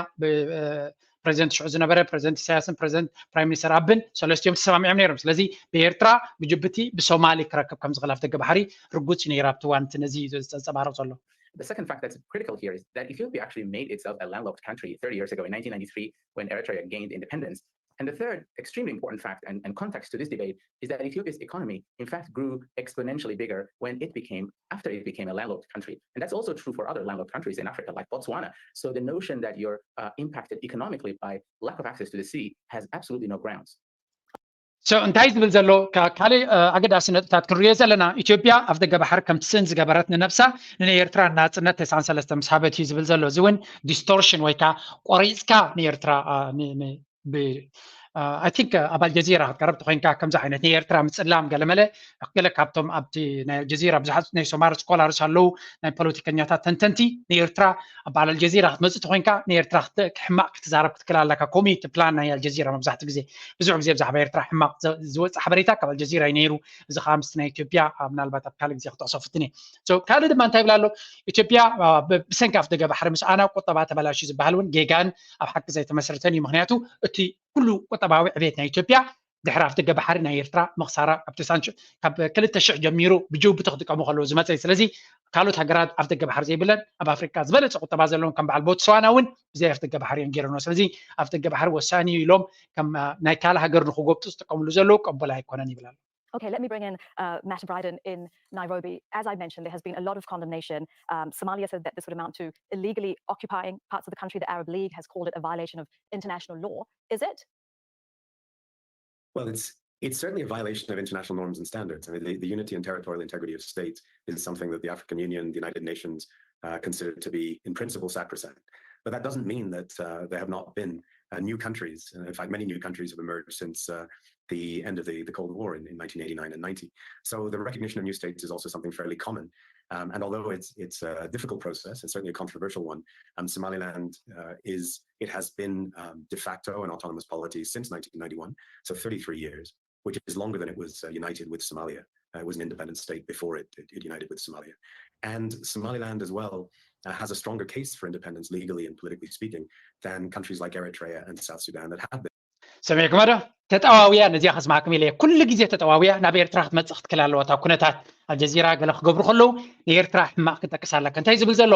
ፕሬዚደንት ሽዑ ዝነበረ ፕሬዚደንት ኢሳያስን ፕሬዚደንት ፕራይም ሚኒስተር ኣብን ሰለስቲኦም ተሰማሚዖም ነይሮም። ስለዚ ብኤርትራ ብጅቡቲ ብሶማሊ ክረክብ ከም ዝኽእል ኣፍ ደገ ባሕሪ ርጉጽ እዩ ነይሩ ኣብቲ እዋን እቲ ነዚ ዘንጸባርቕ ዘሎ። The second fact that's critical here is that Ethiopia actually made itself a landlocked country thirty years ago in nineteen ninety-three when Eritrea gained independence. And the third extremely important fact and, and context to this debate is that Ethiopia's economy, in fact, grew exponentially bigger when it became, after it became a landlocked country. And that's also true for other landlocked countries in Africa, like Botswana. So the notion that you're uh, impacted economically by lack of access to the sea has absolutely no grounds. So እንታይ ዝብል ዘሎ ካልእ ኣገዳሲ ነጥብታት ክንሪኦ ዘለና፣ ኢትዮጵያ ኣፍ ደገ ባሕሪ ከምቲ ስእን ዝገበረት ንነብሳ ንኤርትራ ናጽነት ተስዓን ሰለስተን ምስ ሃበት እዩ ዝብል ዘሎ። እዚ እውን ዲስቶርሽን ወይ ከዓ ቆሪፅካ ንኤርትራ I think ኣብ ኣልጀዚራ ክትቀርብ ተኮይንካ ከምዚ ዓይነት ንኤርትራ ምፅላም ገለመለ ገለ ካብቶም ኣብቲ ናይ ኣልጀዚራ ብዙሓት ናይ ሶማል ስኮላርስ ኣለዉ፣ ናይ ፖለቲከኛታት ተንተንቲ። ንኤርትራ ኣብ በዓል ኣልጀዚራ ክትመፅእ ተኮይንካ ንኤርትራ ሕማቅ ክትዛረብ ክትክእል ኣለካ። ከምኡ እቲ ፕላን ናይ ኣልጀዚራ መብዛሕትኡ ግዜ ብዙሕ ግዜ ብዛዕባ ኤርትራ ሕማቅ ዝወፅእ ሓበሬታ ካብ ኣልጀዚራ እዩ ነይሩ። እዚ ከዓ ምስቲ ናይ ኢትዮጵያ ምናልባት ኣብ ካልእ ግዜ ክጠቅሶ ፍትን እየ። ካልእ ድማ እንታይ ይብል ኣሎ? ኢትዮጵያ ብሰንኪ ኣፍ ደገ ባሕሪ ምስኣና ቁጠባ ተበላሽዩ ዝበሃል እውን ጌጋን ኣብ ሓቂ ዘይተመስረተን እዩ። ምክንያቱ እቲ ኩሉ ቁጠባዊ ዕቤት ናይ ኢትዮጵያ ድሕሪ ኣፍደገ ባሕሪ ናይ ኤርትራ ምኽሳራ ኣብቲ ሳንች ካብ ክልተ ሽሕ ጀሚሩ ብጅቡቲ ክጥቀሙ ከለዉ ዝመፀ እዩ። ስለዚ ካልኦት ሃገራት ኣፍደገ ባሕሪ ዘይብለን ኣብ ኣፍሪካ ዝበለፀ ቁጠባ ዘለዎም ከም በዓል ቦትስዋና እውን ብዘይ ኣፍደገ ባሕሪ እዮም ገይሮም። ስለዚ ኣፍደገ ባሕሪ ወሳኒ እዩ ኢሎም ከም ናይ ካልእ ሃገር ንክጎብጡ ዝጥቀምሉ ዘለዉ ቀበል ኣይኮነን ይብል ኣሎ። Okay, let me bring in uh, Matt Bryden in Nairobi. As I mentioned, there has been a lot of condemnation. Um, Somalia said that this would amount to illegally occupying parts of the country. The Arab League has called it a violation of international law. Is it? Well, it's it's certainly a violation of international norms and standards. I mean, the, the unity and territorial integrity of states is something that the African Union, the United Nations uh, consider to be, in principle, sacrosanct. But that doesn't mean that uh, there have not been uh, new countries. And in fact, many new countries have emerged since uh, the end of the, the Cold War in, in nineteen eighty-nine and ninety. So the recognition of new states is also something fairly common. Um, and although it's it's a difficult process, it's certainly a controversial one. Um, Somaliland uh, is it has been um, de facto an autonomous polity since nineteen ninety-one, so thirty-three years, which is longer than it was uh, united with Somalia. Uh, it was an independent state before it, it, it united with Somalia. And Somaliland as well uh, has a stronger case for independence legally and politically speaking than countries like Eritrea and South Sudan that have been. ሰሚዕኩማ ዶ? ተጠዋውያ ነዚኣ ከስማዕኩም ኢለ ኩሉ ግዜ ተጠዋውያ ናብ ኤርትራ ክትመፅእ ክትክል ኣለዋ። እታ ኩነታት ኣልጀዚራ ገለ ክገብሩ ከለዉ ንኤርትራ ሕማቕ ክጠቅስ ኣለካ። እንታይ ዝብል ዘሎ?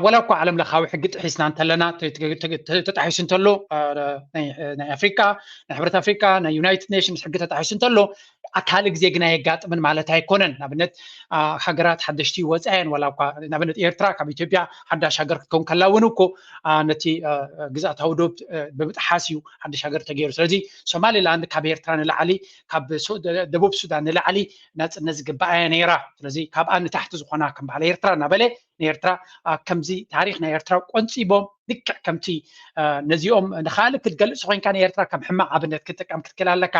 ወላ እኳ ዓለም ለኻዊ ሕጊ ጥሒስና እንተለና፣ ተጣሒሱ እንተሎ ናይ ኣፍሪካ፣ ናይ ሕብረት ኣፍሪካ፣ ናይ ዩናይትድ ኔሽንስ ሕጊ ተጣሒሱ እንተሎ ካልእ ግዜ ግና የጋጥምን ማለት ኣይኮነን። ንኣብነት ሃገራት ሓደሽቲ ወፃ እየን። ዋላ እኳ ንኣብነት ኤርትራ ካብ ኢትዮጵያ ሓዳሽ ሃገር ክትከውን ከላ እውን እኮ ነቲ ግዝኣታዊ ዶብ ብምጥሓስ እዩ ሓድሽ ሃገር ተገይሩ። ስለዚ ሶማሊላንድ ካብ ኤርትራ ንላዕሊ ካብ ደቡብ ሱዳን ንላዕሊ ናፅነት ዝግባኣ እያ ነይራ። ስለዚ ካብኣ ንታሕቲ ዝኾና ከም በዓል ኤርትራ እናበለ ንኤርትራ ከምዚ ታሪክ ናይ ኤርትራ ቆንፂቦም ልክዕ ከምቲ ነዚኦም ንካልእ ክትገልፅ ኮይንካ ንኤርትራ ከም ሕማቅ ኣብነት ክትጥቀም ክትክል ኣለካ።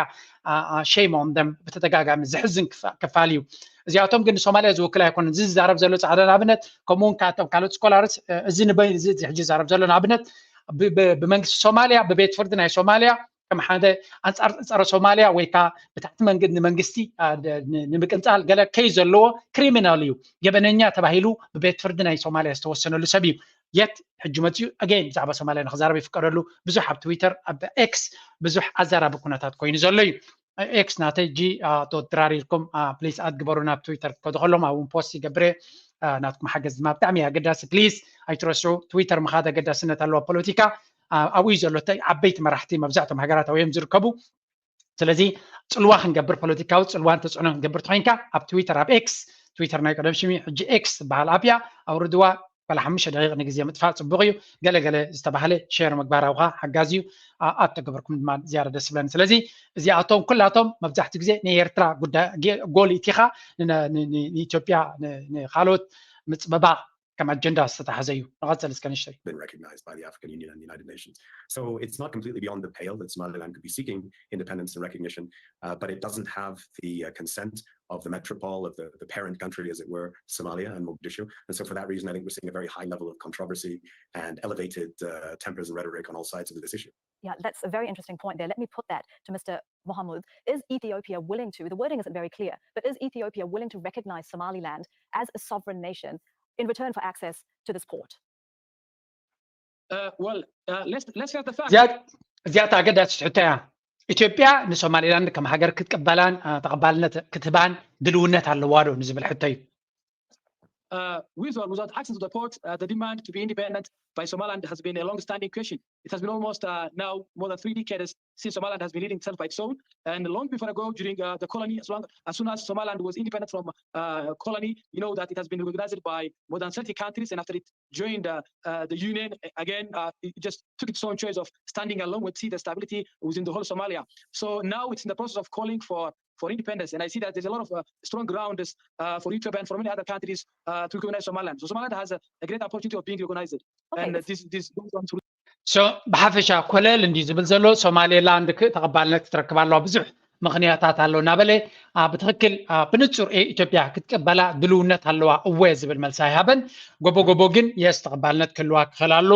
ሸይም ኦን ደም ብተደጋጋሚ ዝሕዝን ክፋል እዩ። እዚኣቶም ግን ንሶማልያ ዝውክል ኣይኮነን። እዚ ዝዛረብ ዘሎ ፃዕዳ ንኣብነት ከምኡ እውን ካቶም ካልኦት ስኮላርስ እዚ ንበይ እዚ ሕጂ ዝዛረብ ዘሎ ንኣብነት ብመንግስቲ ሶማልያ ብቤት ፍርዲ ናይ ሶማልያ ከም ሓደ ኣንፃር ፀረ ሶማልያ ወይ ከዓ ብታሕቲ መንግስቲ ንምቅንፃል ገለ ከይ ዘለዎ ክሪሚናል እዩ፣ ገበነኛ ተባሂሉ ብቤት ፍርዲ ናይ ሶማልያ ዝተወሰነሉ ሰብ እዩ። የት ሕጂ መፅኡ ኣገይን ብዛዕባ ሶማልያ ንክዛረብ ይፍቀደሉ። ብዙሕ ኣብ ትዊተር ኣብ ኤክስ ብዙሕ ኣዛራቢ ኩነታት ኮይኑ ዘሎ እዩ። ኤክስ ናተይ ጂ ኣቶ ድራር ኢልኩም ፕሊስ ኣድ ግበሩ። ናብ ትዊተር ክትከዱ ከሎም ኣብውን ፖስት ይገብር እየ። ናትኩም ሓገዝ ድማ ብጣዕሚ ኣገዳሲ። ፕሊስ ኣይትረስዑ። ትዊተር ምኻድ ኣገዳስነት ኣለዎ። ፖለቲካ ኣብኡ እዩ ዘሎ። ዓበይቲ መራሕቲ መብዛሕቶም ሃገራት ኣብዮም ዝርከቡ። ስለዚ ፅልዋ ክንገብር ፖለቲካዊ ፅልዋ እንተፅዕኖ ክንገብር ተኮይንካ ኣብ ትዊተር ኣብ ኤክስ ትዊተር ናይ ቀደም ሽሚ ሕጂ ኤክስ ዝበሃል ኣፕ እያ። ኣውርድዋ ዋላ ሓሙሽተ ደቂቕ ንግዜ ምጥፋእ ፅቡቅ እዩ። ገለገለ ዝተባህለ ሸር ምግባር ኣብካ ሓጋዚ እዩ። ኣፕ ተገበርኩም ድማ ዝያዳ ደስ ይብለኒ። ስለዚ እዚኣቶም ኩላቶም መብዛሕትኡ ግዜ ንኤርትራ ጉዳይ ጎል ኢቲኻ ንኢትዮጵያ ንካልኦት ምፅበባ ከም ኣጀንዳ ዝተታሓዘ እዩ። ንቐፅል እስከ ንሽተይ። Been recognized by the African Union and the United Nations. So it's not completely beyond the pale that Somaliland could be seeking independence and recognition, uh, but it doesn't have the uh, consent of the metropole, of the, the parent country, as it were, Somalia and Mogadishu. And so for that reason, I think we're seeing a very high level of controversy and elevated uh, tempers and rhetoric on all sides of this issue. Yeah, that's a very interesting point there. Let me put that to Mister Mohamud. Is Ethiopia willing to, the wording isn't very clear, but is Ethiopia willing to recognize Somaliland as a sovereign nation in return for access to this port? Uh, well, uh, let's, let's get the fact. እዚኣ እታ ኣገዳሲት ሕቶ እያ። ኢትዮጵያ ንሶማሊላንድ ከም ሃገር ክትቅበላን ተቐባልነት ክትህባን ድልውነት ኣለዋ ዶ ንዝብል ሕቶ እዩ። Uh, with or without access to the port, uh, the demand to be independent by Somaliland has been a long-standing question. It has been almost uh, now more than three decades since Somaliland has been leading itself by its own. And long before ago, during uh, the colony, as long as soon as Somaliland was independent from uh, colony, you know that it has been recognized by more than thirty countries. And after it joined uh, uh, the Union, again, uh, it just took its own choice of standing alone with the stability within the whole Somalia. So now it's in the process of calling for for independence. And I see that there's a lot of uh, strong grounds uh, for Ethiopia and for many other countries uh, to recognize Somaliland. So Somaliland has a, a great opportunity of being recognized. Okay. And uh, this, this goes on through. So ብሓፈሻ ኮለል እንዲ ዝብል ዘሎ ሶማሌላንድ ተቐባልነት ክትረክብ ኣለዋ ብዙሕ ምኽንያታት ኣሎ እናበለ ብትኽክል ብንፁር ኢትዮጵያ ክትቀበላ ድልውነት ኣለዋ እወ ዝብል መልሲ ኣይሃበን። ጎቦ ጎቦ ግን የስ ተቐባልነት ክህልዋ ክኽእል ኣሎ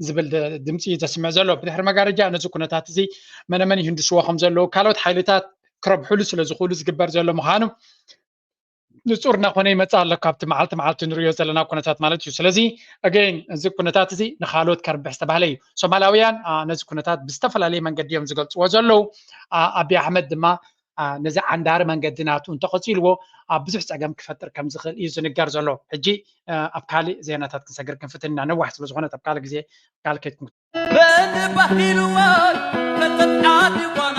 ዝብል ድምፂ እዩ ዘስምዕ ዘሎ። ብድሕሪ መጋረጃ ነዚ ኩነታት እዚ መነመን ይህንድስዎ ከም ዘለዉ ካልኦት ሓይልታት ክረብሕሉ ስለ ዝኽእሉ ዝግበር ዘሎ ምዃኑ ንጹር እናኾነ ይመጽእ ኣሎ፣ ካብቲ መዓልቲ መዓልቲ ንሪኦ ዘለና ኩነታት ማለት እዩ። ስለዚ ኣገይን እዚ ኩነታት እዚ ንኻልኦት ከርብሕ ዝተባህለ እዩ። ሶማላውያን ነዚ ኩነታት ብዝተፈላለየ መንገዲ እዮም ዝገልጽዎ ዘለዉ። ኣቢ ኣሕመድ ድማ ነዚ ዓንዳሪ መንገዲ ናቱ እንተቐጺልዎ ኣብ ብዙሕ ጸገም ክፈጥር ከም ዝኽእል እዩ ዝንገር ዘሎ። ሕጂ ኣብ ካልእ ዜናታት ክንሰግር ክንፍትን ኢና፣ ነዋሕ ስለ ዝኾነት ኣብ ካልእ ግዜ ካልእ ከይትኩም በንባሂልዋይ ከተጣዲዋና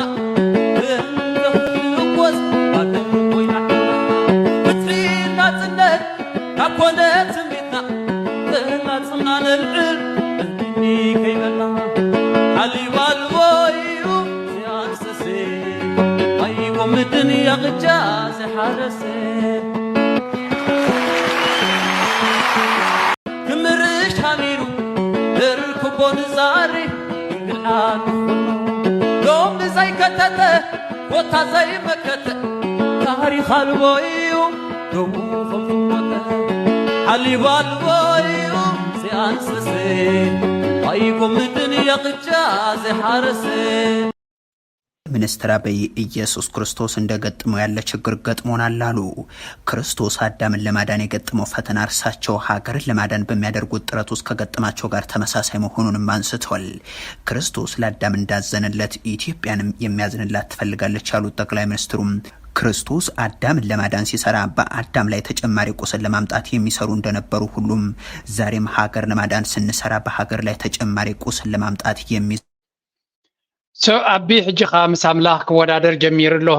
ብንረኽቦስ ባደም ኮይና ፍትሒ ናጽነት ካብ ኮነ ትምኒትና ተናጽና ነልዕል እንዲኒ ከይበልና ሓሊባ ልቦዩ ዚኣንሰሴ ኣይጎምድን ያቕጃ ዝሓረሰ ክምርሽ ሓሚሩ ደርክቦ ንዛሪ እንግድዓ ንኹሉ ሎም ንዘይከተተ ቦታ ዘይመከተ ታሪኽ ኣልቦ እዩ ደቡ ከም ዝሞተ ሓሊቡ ኣልቦ እዩ ዚኣንሰሰ ኣይጎምድን የቕጃ ዝሓረሰ ሚኒስትር አብይ ኢየሱስ ክርስቶስ እንደገጠመው ያለ ችግር ገጥሞናል አሉ። ክርስቶስ አዳምን ለማዳን የገጠመው ፈተና እርሳቸው ሀገርን ለማዳን በሚያደርጉት ጥረት ውስጥ ከገጠማቸው ጋር ተመሳሳይ መሆኑንም አንስቷል። ክርስቶስ ለአዳም እንዳዘነለት ኢትዮጵያንም የሚያዝንላት ትፈልጋለች ያሉት ጠቅላይ ሚኒስትሩም ክርስቶስ አዳምን ለማዳን ሲሰራ በአዳም ላይ ተጨማሪ ቁስል ለማምጣት የሚሰሩ እንደነበሩ ሁሉም ዛሬም ሀገር ለማዳን ስንሰራ በሀገር ላይ ተጨማሪ ቁስል ለማምጣት የሚ So ኣቢ ሕጂ ከኣ ምስ ኣምላኽ ክወዳደር ጀሚሩ ኣሎ።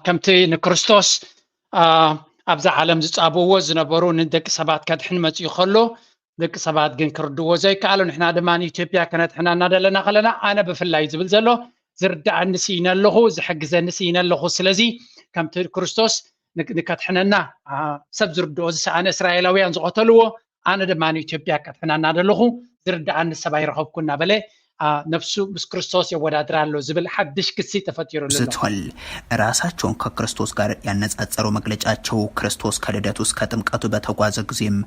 ከምቲ ንክርስቶስ ኣብዛ ዓለም ዝጻብእዎ ዝነበሩ ንደቂ ሰባት ከድሕን መጺኡ ከሎ ደቂ ሰባት ግን ክርድዎ ዘይከኣሉ ንሕና ድማ ንኢትዮጵያ ከነድሕና እናደለና ከለና ኣነ ብፍላይ ዝብል ዘሎ ዝርድኣኒ ስኢነ ኣለኹ፣ ዝሕግዘኒ ስኢነ ኣለኹ። ስለዚ ከምቲ ክርስቶስ ንከድሕነና ሰብ ዝርድኦ ዝሰኣነ እስራኤላውያን ዝቐተልዎ ኣነ ድማ ንኢትዮጵያ ከድሕና እናደለኹ ዝርድኣኒ ሰብ ኣይረኸብኩ እናበለ ነፍሱ ምስ ክርስቶስ የወዳድራ ኣሎ ዝብል ሓድሽ ክሲ ተፈጢሩ ኣሎ። ዝትወል ራሳቸውን ከክርስቶስ ጋር ያነጻጸረው መግለጫቸው ክርስቶስ ከልደቱ እስከ ጥምቀቱ በተጓዘ ጊዜም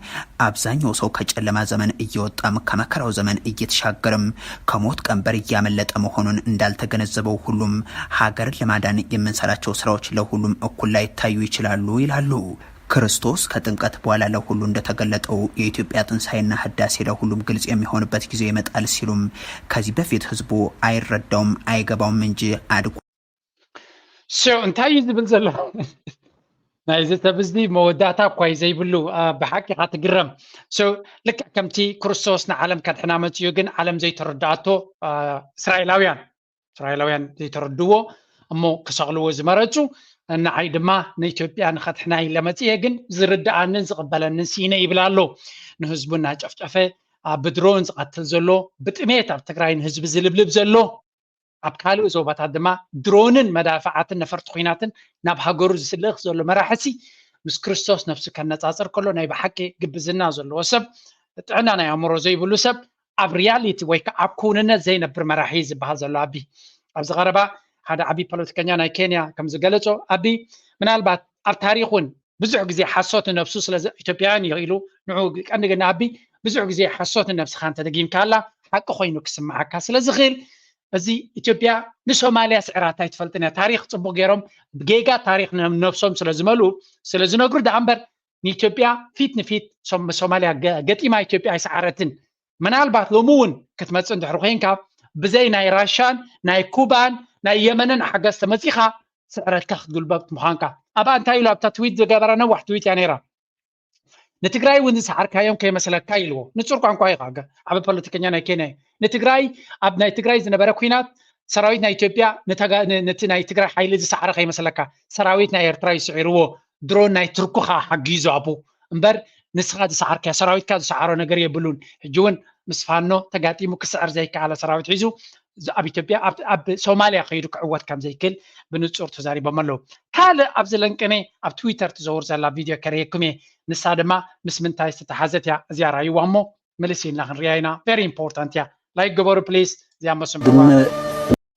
አብዛኛው ሰው ከጨለማ ዘመን እየወጣም ከመከራው ዘመን እየተሻገርም ከሞት ቀንበር እያመለጠ መሆኑን እንዳልተገነዘበው ሁሉም ሀገርን ለማዳን የምንሰራቸው ስራዎች ለሁሉም እኩል ላይታዩ ይችላሉ ይላሉ። ክርስቶስ ከጥምቀት በኋላ ለሁሉ እንደተገለጠው የኢትዮጵያ ትንሳኤና ህዳሴ ለሁሉም ግልጽ የሚሆንበት ጊዜ ይመጣል ሲሉም ከዚህ በፊት ህዝቡ አይረዳውም አይገባውም እንጂ አድጎ So እንታይ እዩ ዝብል ዘሎ? ናይዚ ሰብ እዚ መወዳእታ እኳ እዩ ዘይብሉ። ብሓቂ ኢኻ ትግረም። So ልክዕ ከምቲ ክርስቶስ ንዓለም ከድሕና መፅኡ ግን ዓለም ዘይተረድኣቶ እስራኤላውያን እስራኤላውያን ዘይተረድዎ እሞ ክሰቕልዎ ዝመረፁ ንዓይ ድማ ንኢትዮጵያ ንኸድሕና ኢለ መፅየ ግን ዝርድኣንን ዝቕበለንን ስኢነ ይብል ኣሎ። ንህዝቡ እናጨፍጨፈ ብድሮን ዝቐትል ዘሎ ብጥሜት ኣብ ትግራይ ንህዝቢ ዝልብልብ ዘሎ ኣብ ካልእ ዞባታት ድማ ድሮንን መዳፍዓትን ነፈርቲ ኲናትን ናብ ሃገሩ ዝልእኽ ዘሎ መራሕሲ ምስ ክርስቶስ ነፍሱ ከነፃፅር ከሎ ናይ ብሓቂ ግብዝና ዘለዎ ሰብ ጥዕና ናይ ኣእምሮ ዘይብሉ ሰብ ኣብ ሪያሊቲ ወይ ከዓ ኣብ ክውንነት ዘይነብር መራሒ ዝበሃል ዘሎ ኣቢ ኣብዚ ቀረባ ሓደ ዓብዪ ፖለቲከኛ ናይ ኬንያ ከም ዝገለፆ ኣቢ ምናልባት ኣብ ታሪክ እውን ብዙሕ ግዜ ሓሶት ንነብሱ ስለ ኢትዮጵያውያን እዩ ኢሉ ንዑ ቀንዲ ግን ኣቢ ብዙሕ ግዜ ሓሶት ንነብስኻ እንተደጊምካላ ሓቂ ኮይኑ ክስምዓካ ስለ ዝኽእል እዚ ኢትዮጵያ ንሶማልያ ስዕራታ ኣይትፈልጥን እያ። ታሪክ ፅቡቅ ገይሮም ብጌጋ ታሪክ ነብሶም ስለ ዝመልኡ ስለ ዝነግሩ ደኣ እምበር ንኢትዮጵያ ፊት ንፊት ሶማልያ ገጢማ ኢትዮጵያ ኣይሰዓረትን። ምናልባት ሎሚ እውን ክትመፅእ እንድሕር ኮይንካ ብዘይ ናይ ራሻን ናይ ኩባን ናይ የመንን ሓገዝ ተመፂኻ ስዕረትካ ክትጉልበት ምዃንካ። ኣብኣ እንታይ ኢሉ ኣብታ ትዊት ዝገበራ ነዋሕ ትዊት እያ ነይራ። ንትግራይ እውን ዝሰዓርካዮም ከይመስለካ ኢልዎ። ንፁር ቋንቋ እዩ ዓበ ፖለቲከኛ ናይ ኬንያ እዩ። ንትግራይ ኣብ ናይ ትግራይ ዝነበረ ኩናት ሰራዊት ናይ ኢትዮጵያ ነቲ ናይ ትግራይ ሓይሊ ዝሰዓረ ከይመስለካ ሰራዊት ናይ ኤርትራ እዩ ስዒርዎ። ድሮን ናይ ቱርኪ ከዓ ሓጊዙ ኣብኡ እምበር ንስኻ ዝሰዓርካዮ ሰራዊትካ ዝሰዓሮ ነገር የብሉን። ሕጂ እውን ምስ ፋኖ ተጋጢሙ ክስዕር ዘይከኣለ ሰራዊት ሒዙ ኣብ ኢትዮጵያ ኣብ ሶማልያ ከይዱ ክዕወት ከም ዘይክእል ብንፁር ተዛሪቦም ኣለዉ። ካልእ ኣብዚ ለንቅነ ኣብ ትዊተር ትዘውር ዘላ ቪድዮ ከርእየኩም እየ። ንሳ ድማ ምስ ምንታይ ዝተተሓዘት እያ። እዚኣ ራይዋ እሞ ምልስ ኢልና ክንሪያ ኢና። ቨሪ ኢምፖርታንት እያ። ላይክ ግበሩ ፕሊስ። እዚኣ መስምዕዋ።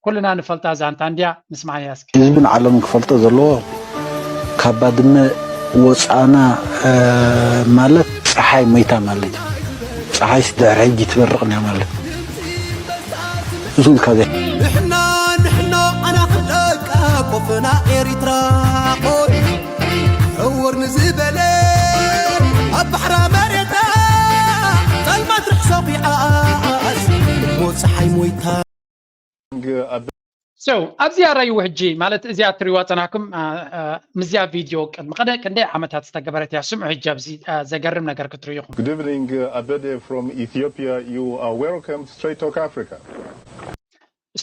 ኩልና ንፈልጣ ዛንታ እንድያ። ንስማዓያ እስኪ። ህዝብን ዓለምን ክፈልጦ ዘለዎ ካብ ባድመ ወፃእና ማለት ፀሓይ ሞይታ ማለት እዩ። ፀሓይስ ድሕሪ ሕጂ ትበርቕ እንድያ ማለት እዩ። እሱ ኢልካ ዘይ ንሕና ንሕና ኣና ክንለቃ ቆፈና ኤሪትራ ቆሪ ዕወር ንዝበለ So ኣብዚኣ ራይዎ ሕጂ ማለት እዚኣ ትሪዋ ጸናኩም ምስዚኣ ቪድዮ ቅድሚ ቀደ ክንደይ ዓመታት ዝተገበረት እያ። ስምዑ ሕጂ ኣብዚ ዘገርም ነገር ክትርእዩ ኢኹም። Good evening, uh, Abede from Ethiopia. You are welcome to Straight Talk Africa.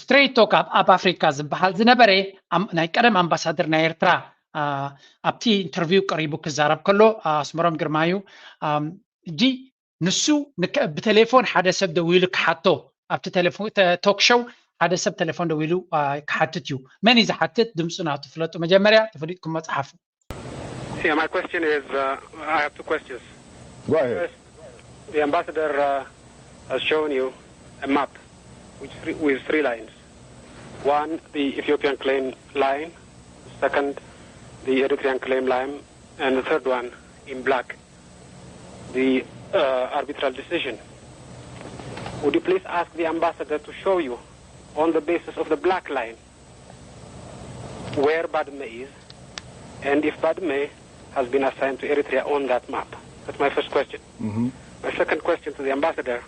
ስትሬት ቶክ ኣብ ኣፍሪካ ዝበሃል ዝነበረ ናይ ቀደም ኣምባሳደር ናይ ኤርትራ ኣብቲ ኢንተርቪው ቀሪቡ ክዛረብ ከሎ ኣስመሮም ግርማዩ ሕጂ ንሱ ብቴሌፎን ሓደ ሰብ ደዊሉ ክሓቶ ኣብቲ ቶክ ሾው ሓደ ሰብ ቴሌፎን ደዊሉ ክሓትት እዩ። መን እዩ ዝሓትት? ድምፁ ናቱ ፍለጡ። መጀመርያ ተፈሊጥኩም መፅሓፉ Yeah, my question is, uh, I have two questions. Go ahead. First, the ambassador uh, has shown you a map which three, with three lines. One, the Ethiopian claim line. Second, the Eritrean claim line. And the third one, in black, the uh, arbitral decision. Would you please ask the ambassador to show you, on the basis of the black line, where Badme is, and if Badme has been assigned to Eritrea on that map? That's my first question. My second question to the ambassador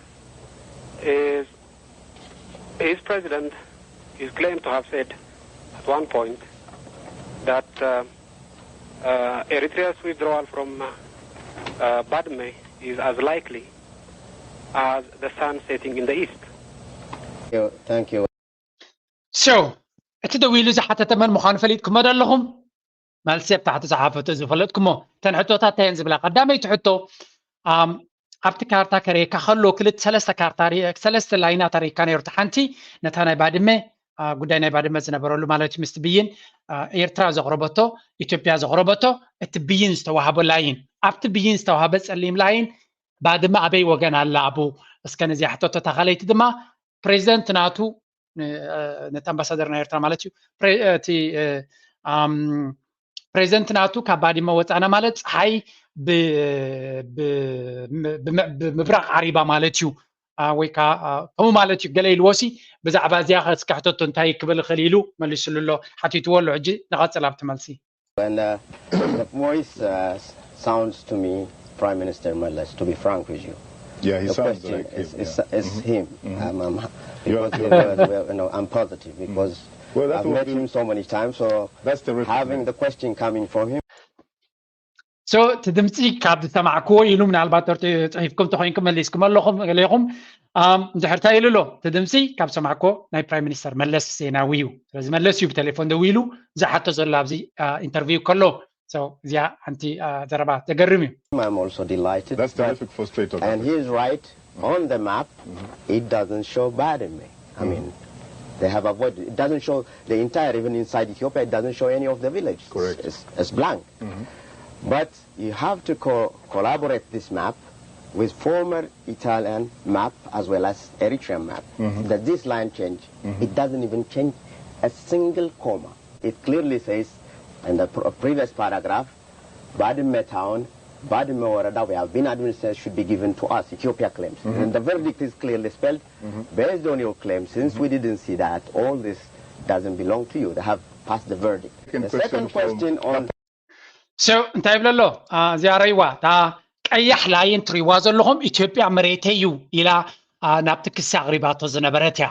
is, his president is claimed to have said at one point that uh, uh, Eritrea's withdrawal from uh, uh, Badme is as likely as the sun setting in the east. Thank you. So እቲ ደዊሉ ዝሓተተ መን ምዃኑ ፈሊጥኩሞ ዶ ኣለኹም? መልሲ ኣብ ታሕቲ ዝሓፈቶ ዝፈለጥኩሞ እተን ሕቶታት እየን ዝብላ። ቀዳመይቲ ሕቶ ኣብቲ ካርታ ከርእየካ ከሎ ክልተ ሰለስተ ካርታ ሰለስተ ላይናት ኣርእካ ነይሩ። ሓንቲ ነታ ናይ ባድመ ጉዳይ ናይ ባድመ ዝነበረሉ ማለት እዩ ምስቲ ብይን ኤርትራ ዘቕረበቶ ኢትዮጵያ ዘቕረበቶ እቲ ብይን ዝተዋሃቦ ላይን ኣብቲ ብይን ዝተዋሃበ ጸሊም ላይን ባድመ ኣበይ ወገን ኣላ ኣብኡ እስከ ነዚኣ ሕተቶ። እታ ካልኣይቲ ድማ ፕሬዚደንት ናቱ ነቲ ኣምባሳደር ናይ ኤርትራ ማለት እዩ እቲ ፕሬዚደንት ናቱ ካብ ባድመ ወፃና ማለት ፀሓይ ብምብራቕ ዓሪባ ማለት እዩ ወይ ከዓ ከምኡ ማለት እዩ ገለ ኢልዎሲ ብዛዕባ እዚኣ እስከ ሕተቶ እንታይ ክብል ይኽእል ኢሉ መሊሱሉ ኣሎ ሓቲትዎ ኣሎ። ሕጂ ንቐፅል ኣብቲ መልሲ። And uh, the voice uh, sounds to me, Prime Minister Meles, to be frank with you. Yeah, he The sounds question like is, him. is, Yeah. is him. Um, um, You're because he optimistic. was, well, you know, I'm positive because Well, that I've would met be- him so many times. So That's the real having thing. The question coming from him. So እቲ ድምፂ ካብ ዝሰማዕክዎ ኢሉ ምናልባት ዶር ፅሒፍኩም ተኮይንኩም መሊስኩም ኣለኹም ገሌኹም እንድሕር እንታይ ኢሉ ኣሎ እቲ ድምፂ ካብ ሰማዕክዎ ናይ ፕራይም ሚኒስተር መለስ ዜናዊ እዩ። ስለዚ መለስ እዩ ብቴሌፎን ደው ኢሉ ዝሓቶ ዘሎ ኣብዚ ኢንተርቪው ከሎ እዚኣ ሓንቲ ዘረባ ዘገርም እዩ። I'm also delighted. That's but- terrific for Straight Talk. And he Africa. Is right on the map. It doesn't show Badme. I mean, they have avoided. It doesn't show the entire, even inside Ethiopia, it doesn't show any of the villages. Correct. It's, it's blank. But you have to co- collaborate this map with former Italian map as well as Eritrean map. That this line change, it doesn't even change a single comma. It clearly says in the pr- previous paragraph, Badme town, Badme Warada, we have been administered, should be given to us, Ethiopia claims. And the verdict is clearly spelled. Based on your claim, since we didn't see that, all this doesn't belong to you. They have passed the verdict. Second The question second from- question on So እንታይ ይብለ ኣሎ? እዚኣ ረይዋ እታ ቀያሕ ላይን ትሪዋ ዘለኹም ኢትዮጵያ መሬተይ እዩ ኢላ ናብቲ ክሲ ኣቕሪባቶ ዝነበረት እያ።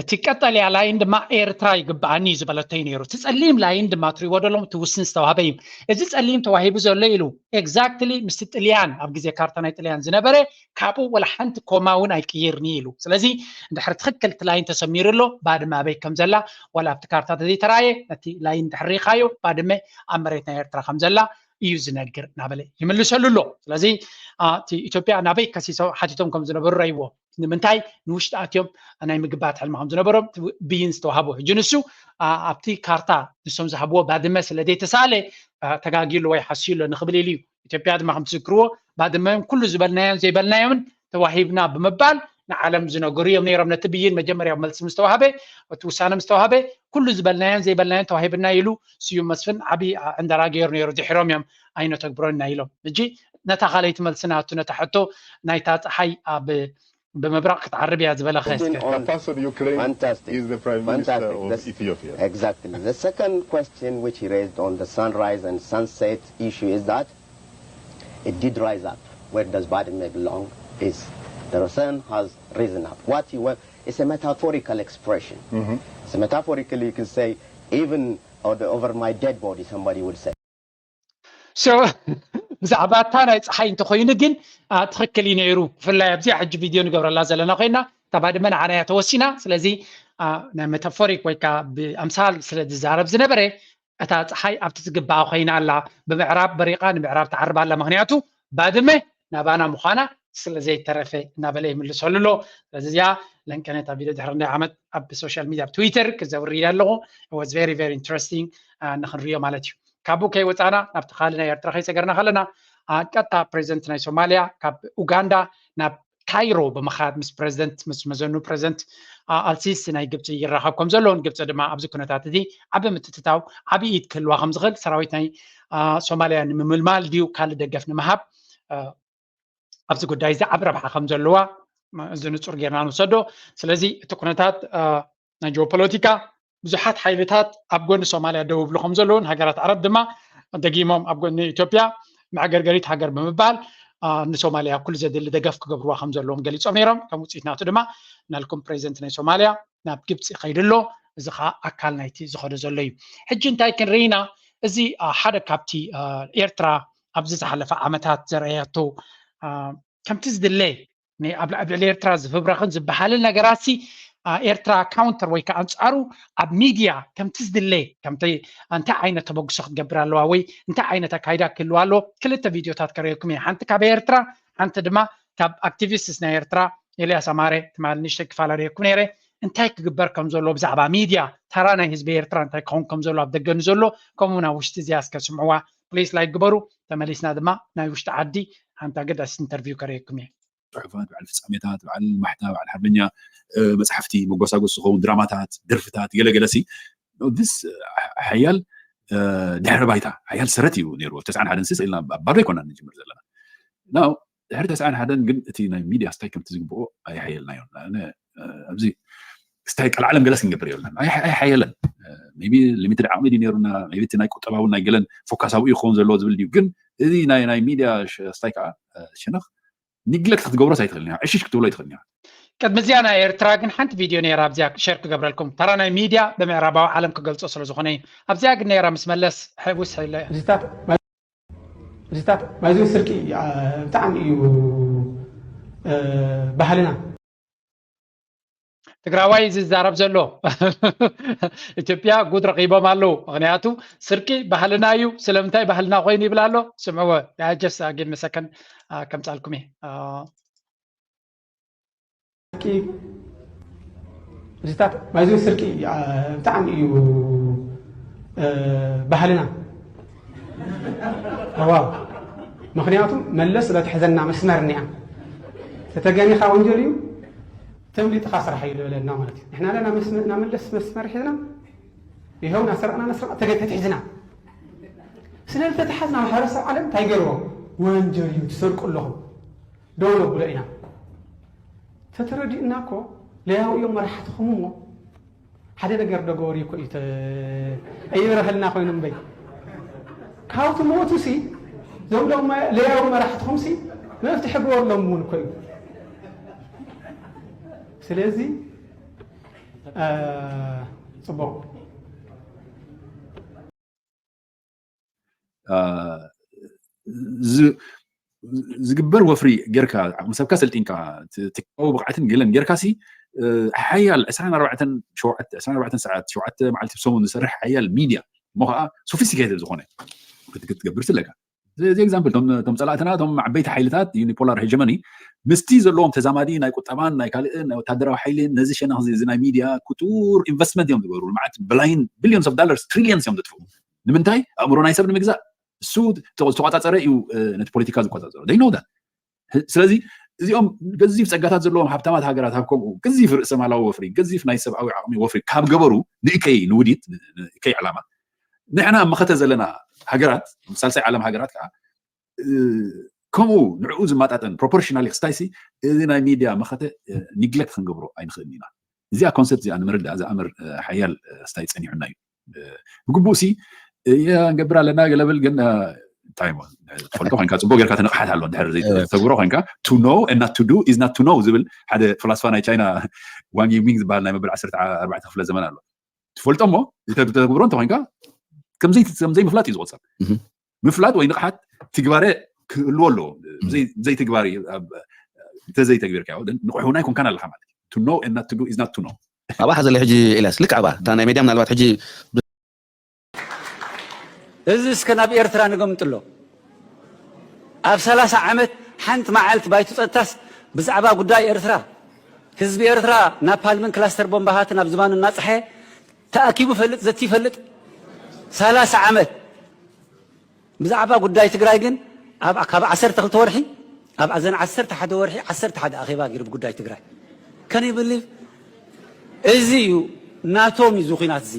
እቲ ቀጠልያ ላይን ድማ ኤርትራ ይግብኣኒ እዩ ዝበለቶ እዩ ነይሩ። እቲ ጸሊም ላይን ድማ ትሪዎ ዘለኹም እቲ ውስን ዝተዋህበ እዩ። እዚ ጸሊም ተዋሂቡ ዘሎ ኢሉ ኤግዛክትሊ ምስቲ ጥልያን ኣብ ግዜ ካርታ ናይ ጥልያን ዝነበረ ካብኡ ወላ ሓንቲ ኮማ እውን ኣይቅይርኒ ኢሉ። ስለዚ እንድሕር ትኽክል እቲ ላይን ተሰሚሩ ኣሎ ባድመ ኣበይ ከም ዘላ ወላ ኣብቲ ካርታ ተዘይተራየ ነቲ ላይን እንድሕር ሪኻዮ ባድመ ኣብ መሬት ናይ ኤርትራ ከም ዘላ እዩ ዝነግር እናበለ ይምልሰሉ ኣሎ። ስለዚ እቲ ኢትዮጵያ ናበይ ከሲሶ ሓቲቶም ከም ዝነበሩ ረይዎ ንምንታይ ንውሽጢ ኣትዮም ናይ ምግባት ሕልሚ ከም ዝነበሮም ብይን ዝተዋሃቦ ሕጂ ንሱ ኣብቲ ካርታ ንሶም ዝሃብዎ ባድመ ስለ ዘይተሳለ ተጋጊሉ ወይ ሓስዩ ኣሎ ንክብል ኢሉ እዩ። ኢትዮጵያ ድማ ከም ትዝክርዎ ባድመን ኩሉ ዝበልናዮን ዘይበልናዮምን ተዋሂብና ብምባል ንዓለም ዝነገሩ እዮም ነይሮም። ነቲ ብይን መጀመርያ መልሲ ምስ ተዋህበ እቲ ውሳነ ምስ ተዋህበ ኩሉ ዝበልናዮን ዘይበልናዮን ተዋሂብና ኢሉ ስዩም መስፍን ዓብዪ ዕንደራ ገይሩ ነይሩ። ድሒሮም እዮም ኣይነተግብሮን ኢና ኢሎም። ሕጂ ነታ ካልኣይቲ መልሲ ናቱ ነታ ሕቶ ናይታ ፀሓይ ኣብ ብምብራቕ ክትዓርብ እያ ዝበለኸ እስከ On- The person you claim Fantastic. is the Prime Minister Fantastic. of That's- Ethiopia. Exactly. The second question which he raised on the sunrise and sunset issue is that it did rise up. Where does Badme belong? Is The sun has risen up. What you want, it's a metaphorical expression. So metaphorically, you can say, even over my dead body, somebody would say. So ብዛዕባ እታ ናይ ፀሓይ እንተኮይኑ ግን ትክክል እዩ ነይሩ። ብፍላይ ኣብዚኣ ሕጂ ቪድዮ ንገብረላ ዘለና ኮይና እታ ባድመ ንዓና እያ ተወሲና። ስለዚ ናይ ሜታፎሪክ ወይ ከዓ ብኣምሳል ስለ ዝዛረብ ዝነበረ እታ ፀሓይ ኣብቲ ዝግባኣ ኮይና ኣላ። ብምዕራብ በሪቃ ንምዕራብ ትዓርብ ኣላ። ምክንያቱ ባድመ ናባና ምኳና ስለ ዘይተረፈ እናበለ ይምልሰሉ ኣሎ። ስለዚ እዚኣ ለንቀነ እታ ቪድዮ ድሕሪ ናይ ዓመት ኣብ ሶሻል ሚድያ ኣብ ትዊተር ክዘውርያ ኣለኹ። Was very very interesting ንክንሪዮ ማለት እዩ። ካብኡ ከይወፃና ናብቲ ካልእ ናይ ኤርትራ ከይሰገርና ከለና ቀጥታ ፕሬዚደንት ናይ ሶማልያ ካብ ኡጋንዳ ናብ ካይሮ ብምኻድ ምስ ፕሬዚደንት ምስ መዘኑ ፕሬዚደንት ኣልሲሲ ናይ ግብፂ ይራኸብ ከም ዘለዎን ግብፂ ድማ ኣብዚ ኩነታት እዚ ዓቢ ምትትታው ዓቢ ኢድ ክህልዋ ከም ዝኽእል ሰራዊት ናይ ሶማልያ ንምምልማል ድዩ ካልእ ደገፍ ንምሃብ ኣብዚ ጉዳይ እዚ ዓቢ ረብሓ ከም ዘለዋ እዚ ንፁር ጌርና ንውሰዶ። ስለዚ እቲ ኩነታት ናይ ጂኦፖለቲካ ብዙሓት ሓይልታት ኣብ ጎኒ ሶማልያ ደው ይብሉ ከም ዘለውን ሃገራት ዓረብ ድማ ደጊሞም ኣብ ጎኒ ኢትዮጵያ መዕገርገሪት ሃገር ብምባል ንሶማልያ ኩሉ ዘድሊ ደገፍ ክገብርዋ ከም ዘለዎም ገሊፆም ነይሮም። ከም ውፅኢት ናቱ ድማ ናልኩም ፕሬዚደንት ናይ ሶማልያ ናብ ግብፂ ከይዱ ኣሎ። እዚ ከዓ ኣካል ናይቲ ዝኸዶ ዘሎ እዩ። ሕጂ እንታይ ክንርኢና? እዚ ሓደ ካብቲ ኤርትራ ኣብዚ ዝሓለፈ ዓመታት ዘርኣየቶ ከምቲ ዝድለ ኣብ ልዕሊ ኤርትራ ዝፍብረኽን ዝበሃልን ነገራት ሲ ኤርትራ ካውንተር ወይ ከዓ ኣንፃሩ ኣብ ሚድያ ከምቲ ዝድለ ከምቲ እንታይ ዓይነት ተበግሶ ክትገብር ኣለዋ ወይ እንታይ ዓይነት ኣካይዳ ክህልዋ ኣለዎ። ክልተ ቪድዮታት ከርእየኩም እየ። ሓንቲ ካብ ኤርትራ፣ ሓንቲ ድማ ካብ ኣክቲቪስትስ ናይ ኤርትራ ኤልያስ ኣማረ ትማል ንእሽተይ ክፋል ኣርእየኩም ነይረ። እንታይ ክግበር ከም ዘለዎ ብዛዕባ ሚድያ ተራ ናይ ህዝቢ ኤርትራ እንታይ ክኸውን ከም ዘሎ ኣብ ደገ ንዘሎ ከምኡ ናብ ውሽጢ እዚኣ እስከ ስምዕዋ ፕሊስ ላይክ ግበሩ። ተመሊስና ድማ ናይ ውሽጢ ዓዲ ሓንቲ ኣገዳሲት ኢንተርቪው ከርእየኩም እየ። ፅሑፋት፣ በዓል ፍፃሜታት፣ በዓል ማሕታ፣ በዓል ሓርበኛ፣ መፅሓፍቲ፣ መጓሳጎስ ዝኸውን ድራማታት፣ ደርፍታት፣ ገለገለ ሲ ሓያል ድሕረ ባይታ ሓያል ሰረት እዩ ነይርዎ። ተስዓን ሓደን ሲ ስኢልና ባዶ ኣይኮና ንጅምር ዘለና። ናው ድሕሪ ተስዓን ሓደን ግን እቲ ናይ ሚድያ ስታይ ከምቲ ዝግብኦ ኣይሓየልናዮ። ኣብዚ ስታይ ቀልዓለም ገለስ ክንገብር የብልና ኣይሓየለን። ቢ ሊሚትድ ዓቕሚ ድዩ ነይሩና? ቢ እቲ ናይ ቁጠባውን ናይ ገለን ፎካስ ኣብኡ ይኸውን ዘለዎ ዝብል ድዩ? ግን እዚ ናይ ናይ ሚድያ ስታይ ከዓ ሸነኽ ኒግለክት ክትገብሮስ ኣይትኽእልን ኢኻ። ዕሽሽ ክትብሎ ኣይትኽእልን ኢኻ። ቅድሚ እዚኣ ናይ ኤርትራ ግን ሓንቲ ቪድዮ ነይራ ኣብዚኣ ሸር ክገብረልኩም። ተራ ናይ ሚድያ ብምዕራባዊ ዓለም ክገልጾ ስለ ዝኾነ እዩ። ኣብዚኣ ግን ነይራ ምስ መለስ ሕውስ ኢለ። ሪስታት ማይዞን ስርቂ ብጣዕሚ እዩ ባህልና። ትግራዋይ ዝዛረብ ዘሎ ኢትዮጵያ ጉድ ረኺቦም ኣለዉ። ምክንያቱ ስርቂ ባህልና እዩ። ስለምንታይ ባህልና ኮይኑ ይብል ኣሎ። ስምዕዎ just give me second ከምፃልኩም እየ። ሪስታት ማይዞን ስርቂ ብጣዕሚ እዩ ባህልና። ዋው ምክንያቱ መለስ ለትሕዘና መስመር እኒኣ ተተገኒኻ ወንጀል እዩ። ተምሊጥኻ ስራሕ እዩ ዝበለና ማለት እዩ። ንሕና ለና ናብ መለስ መስመር ሒዝና ይኸው እናሰረቕና ነስረቕ ተገ ተትሒዝና። ስለዚ ተተሓዝና ማሕበረሰብ ዓለም እንታይ ገይርዎ? ወንጀል እዩ ትሰርቁ ኣለኹም ዶ ነብሎ ኢና። ተተረዲእና እኮ ለያው እዮም መራሕትኹም እሞ ሓደ ነገር ዶ ገበሩ እኮ እዩ ኣይበረኸልና ኮይኑ እምበይ ካብቲ ሞቱ ሲ ዘብሎም ለያው መራሕትኹም ሲ መፍትሒ ግበርሎም እውን እኮ እዩ። ስለዚ ፅቡቅ ዝግበር ወፍሪ ጌርካ ዓቕሚ ሰብካ ሰልጢንካ ትካዊ ብቕዓትን ገለን ጌርካ ሲ ሓያል ዕስራን ኣርባዕተን ሸውዓተ ዕስራን ኣርባዕተን ሰዓት ሸውዓተ መዓልቲ ብሰሙን ዝሰርሕ ሓያል ሚድያ እሞ ከዓ ሶፊስቲኬትድ ዝኾነ ክትገብር ኣለካ። እዚ ኤግዛምፕል እቶም ፀላእትና እቶም ዓበይቲ ሓይልታት ዩኒፖላር ሄጀመኒ ምስቲ ዘለዎም ተዛማዲ ናይ ቁጠባን ናይ ካልእ ናይ ወታደራዊ ሓይሊ ነዚ ሸነኽ እዚ ናይ ሚድያ ክቱር ኢንቨስትመንት እዮም ዝገብሩ። ልምዓት ብላይን ቢሊዮንስ ኦፍ ዳላርስ ትሪሊየንስ እዮም ዘጥፍኡ። ንምንታይ? ኣእምሮ ናይ ሰብ ንምግዛእ እሱ ዝተቋፃፀረ እዩ ነቲ ፖለቲካ ዝቆፃፀሮ። ይ ኖ ስለዚ እዚኦም ገዚፍ ፀጋታት ዘለዎም ሃብታማት ሃገራት ኣብ ከምኡ ገዚፍ ርእሰ ማላዊ ወፍሪ ገዚፍ ናይ ሰብኣዊ ዓቕሚ ወፍሪ ካብ ገበሩ ንእከይ ንውዲት ንእከይ ዕላማ ንሕና መኸተ ዘለና ሃገራት ሳልሳይ ዓለም ሃገራት ከዓ ከምኡ ንዕኡ ዝማጣጠን ፕሮፖርሽናሊ ክስታይሲ እዚ ናይ ሚድያ መኸተ ኒግለክት ክንገብሮ ኣይንኽእል ኢና። እዚኣ ኮንሰፕት እዚኣ ንምርዳእ ዝኣምር ሓያል ስታይ ፀኒዑና እዩ። ብግቡእ ሲ እያ ንገብር ኣለና ገለብል ግን እንታይ እሞ ትፈልጦ ኮይንካ ጽቡቅ ጌርካ ትንቕሓት ኣሎ። እንድሕር ዘይተግብሮ ኮይንካ to know and not to do is not to know ዝብል ሓደ ፍላስፋ ናይ ቻይና ዋንግ ዩሚንግ ዝበሃል ናይ መበል ዓሰርተ ኣርባዕተ ክፍለ ዘመን ኣሎ። ትፈልጦ እሞ ዘይተግብሮ እንተኮይንካ ከምዘይ ምፍላጥ እዩ ዝቆጸር። ምፍላጥ ወይ ንቕሓት ትግባረ ክህልዎ ኣለዎ። ዘይትግባር እንተዘይተግቢርካዮ ንቑሕ እውን ኣይኮንካን ኣለካ ማለት እዩ። To know and not to do is not to know። ኣብኣ ሓዘለይ ሕጂ ኢልያስ፣ ልክዕ ኣብኣ እታ ናይ ሜድያ ምናልባት ሕጂ እዚ እስከ ናብ ኤርትራ ንገምጥሎ። ኣብ ሰላሳ ዓመት ሓንቲ መዓልቲ ባይቶ ጸጥታስ ብዛዕባ ጉዳይ ኤርትራ፣ ህዝቢ ኤርትራ ናፓልምን ክላስተር ቦምባታትን ኣብ ዝባኑ እናጸሓየ ተኣኪቡ ፈልጥ ዘቲ ይፈልጥ ሰላሳ ዓመት። ብዛዕባ ጉዳይ ትግራይ ግን ኣብ ካብ ዓሰርተ ክልተ ወርሒ ኣብ ኣዘን ዓሰርተ ሓደ ወርሒ ዓሰርተ ሓደ ኣኼባ ገይሩ ብጉዳይ ትግራይ። ከን ይብልቭ እዚ እዩ ናቶም እዩ እዚ ኩናት እዚ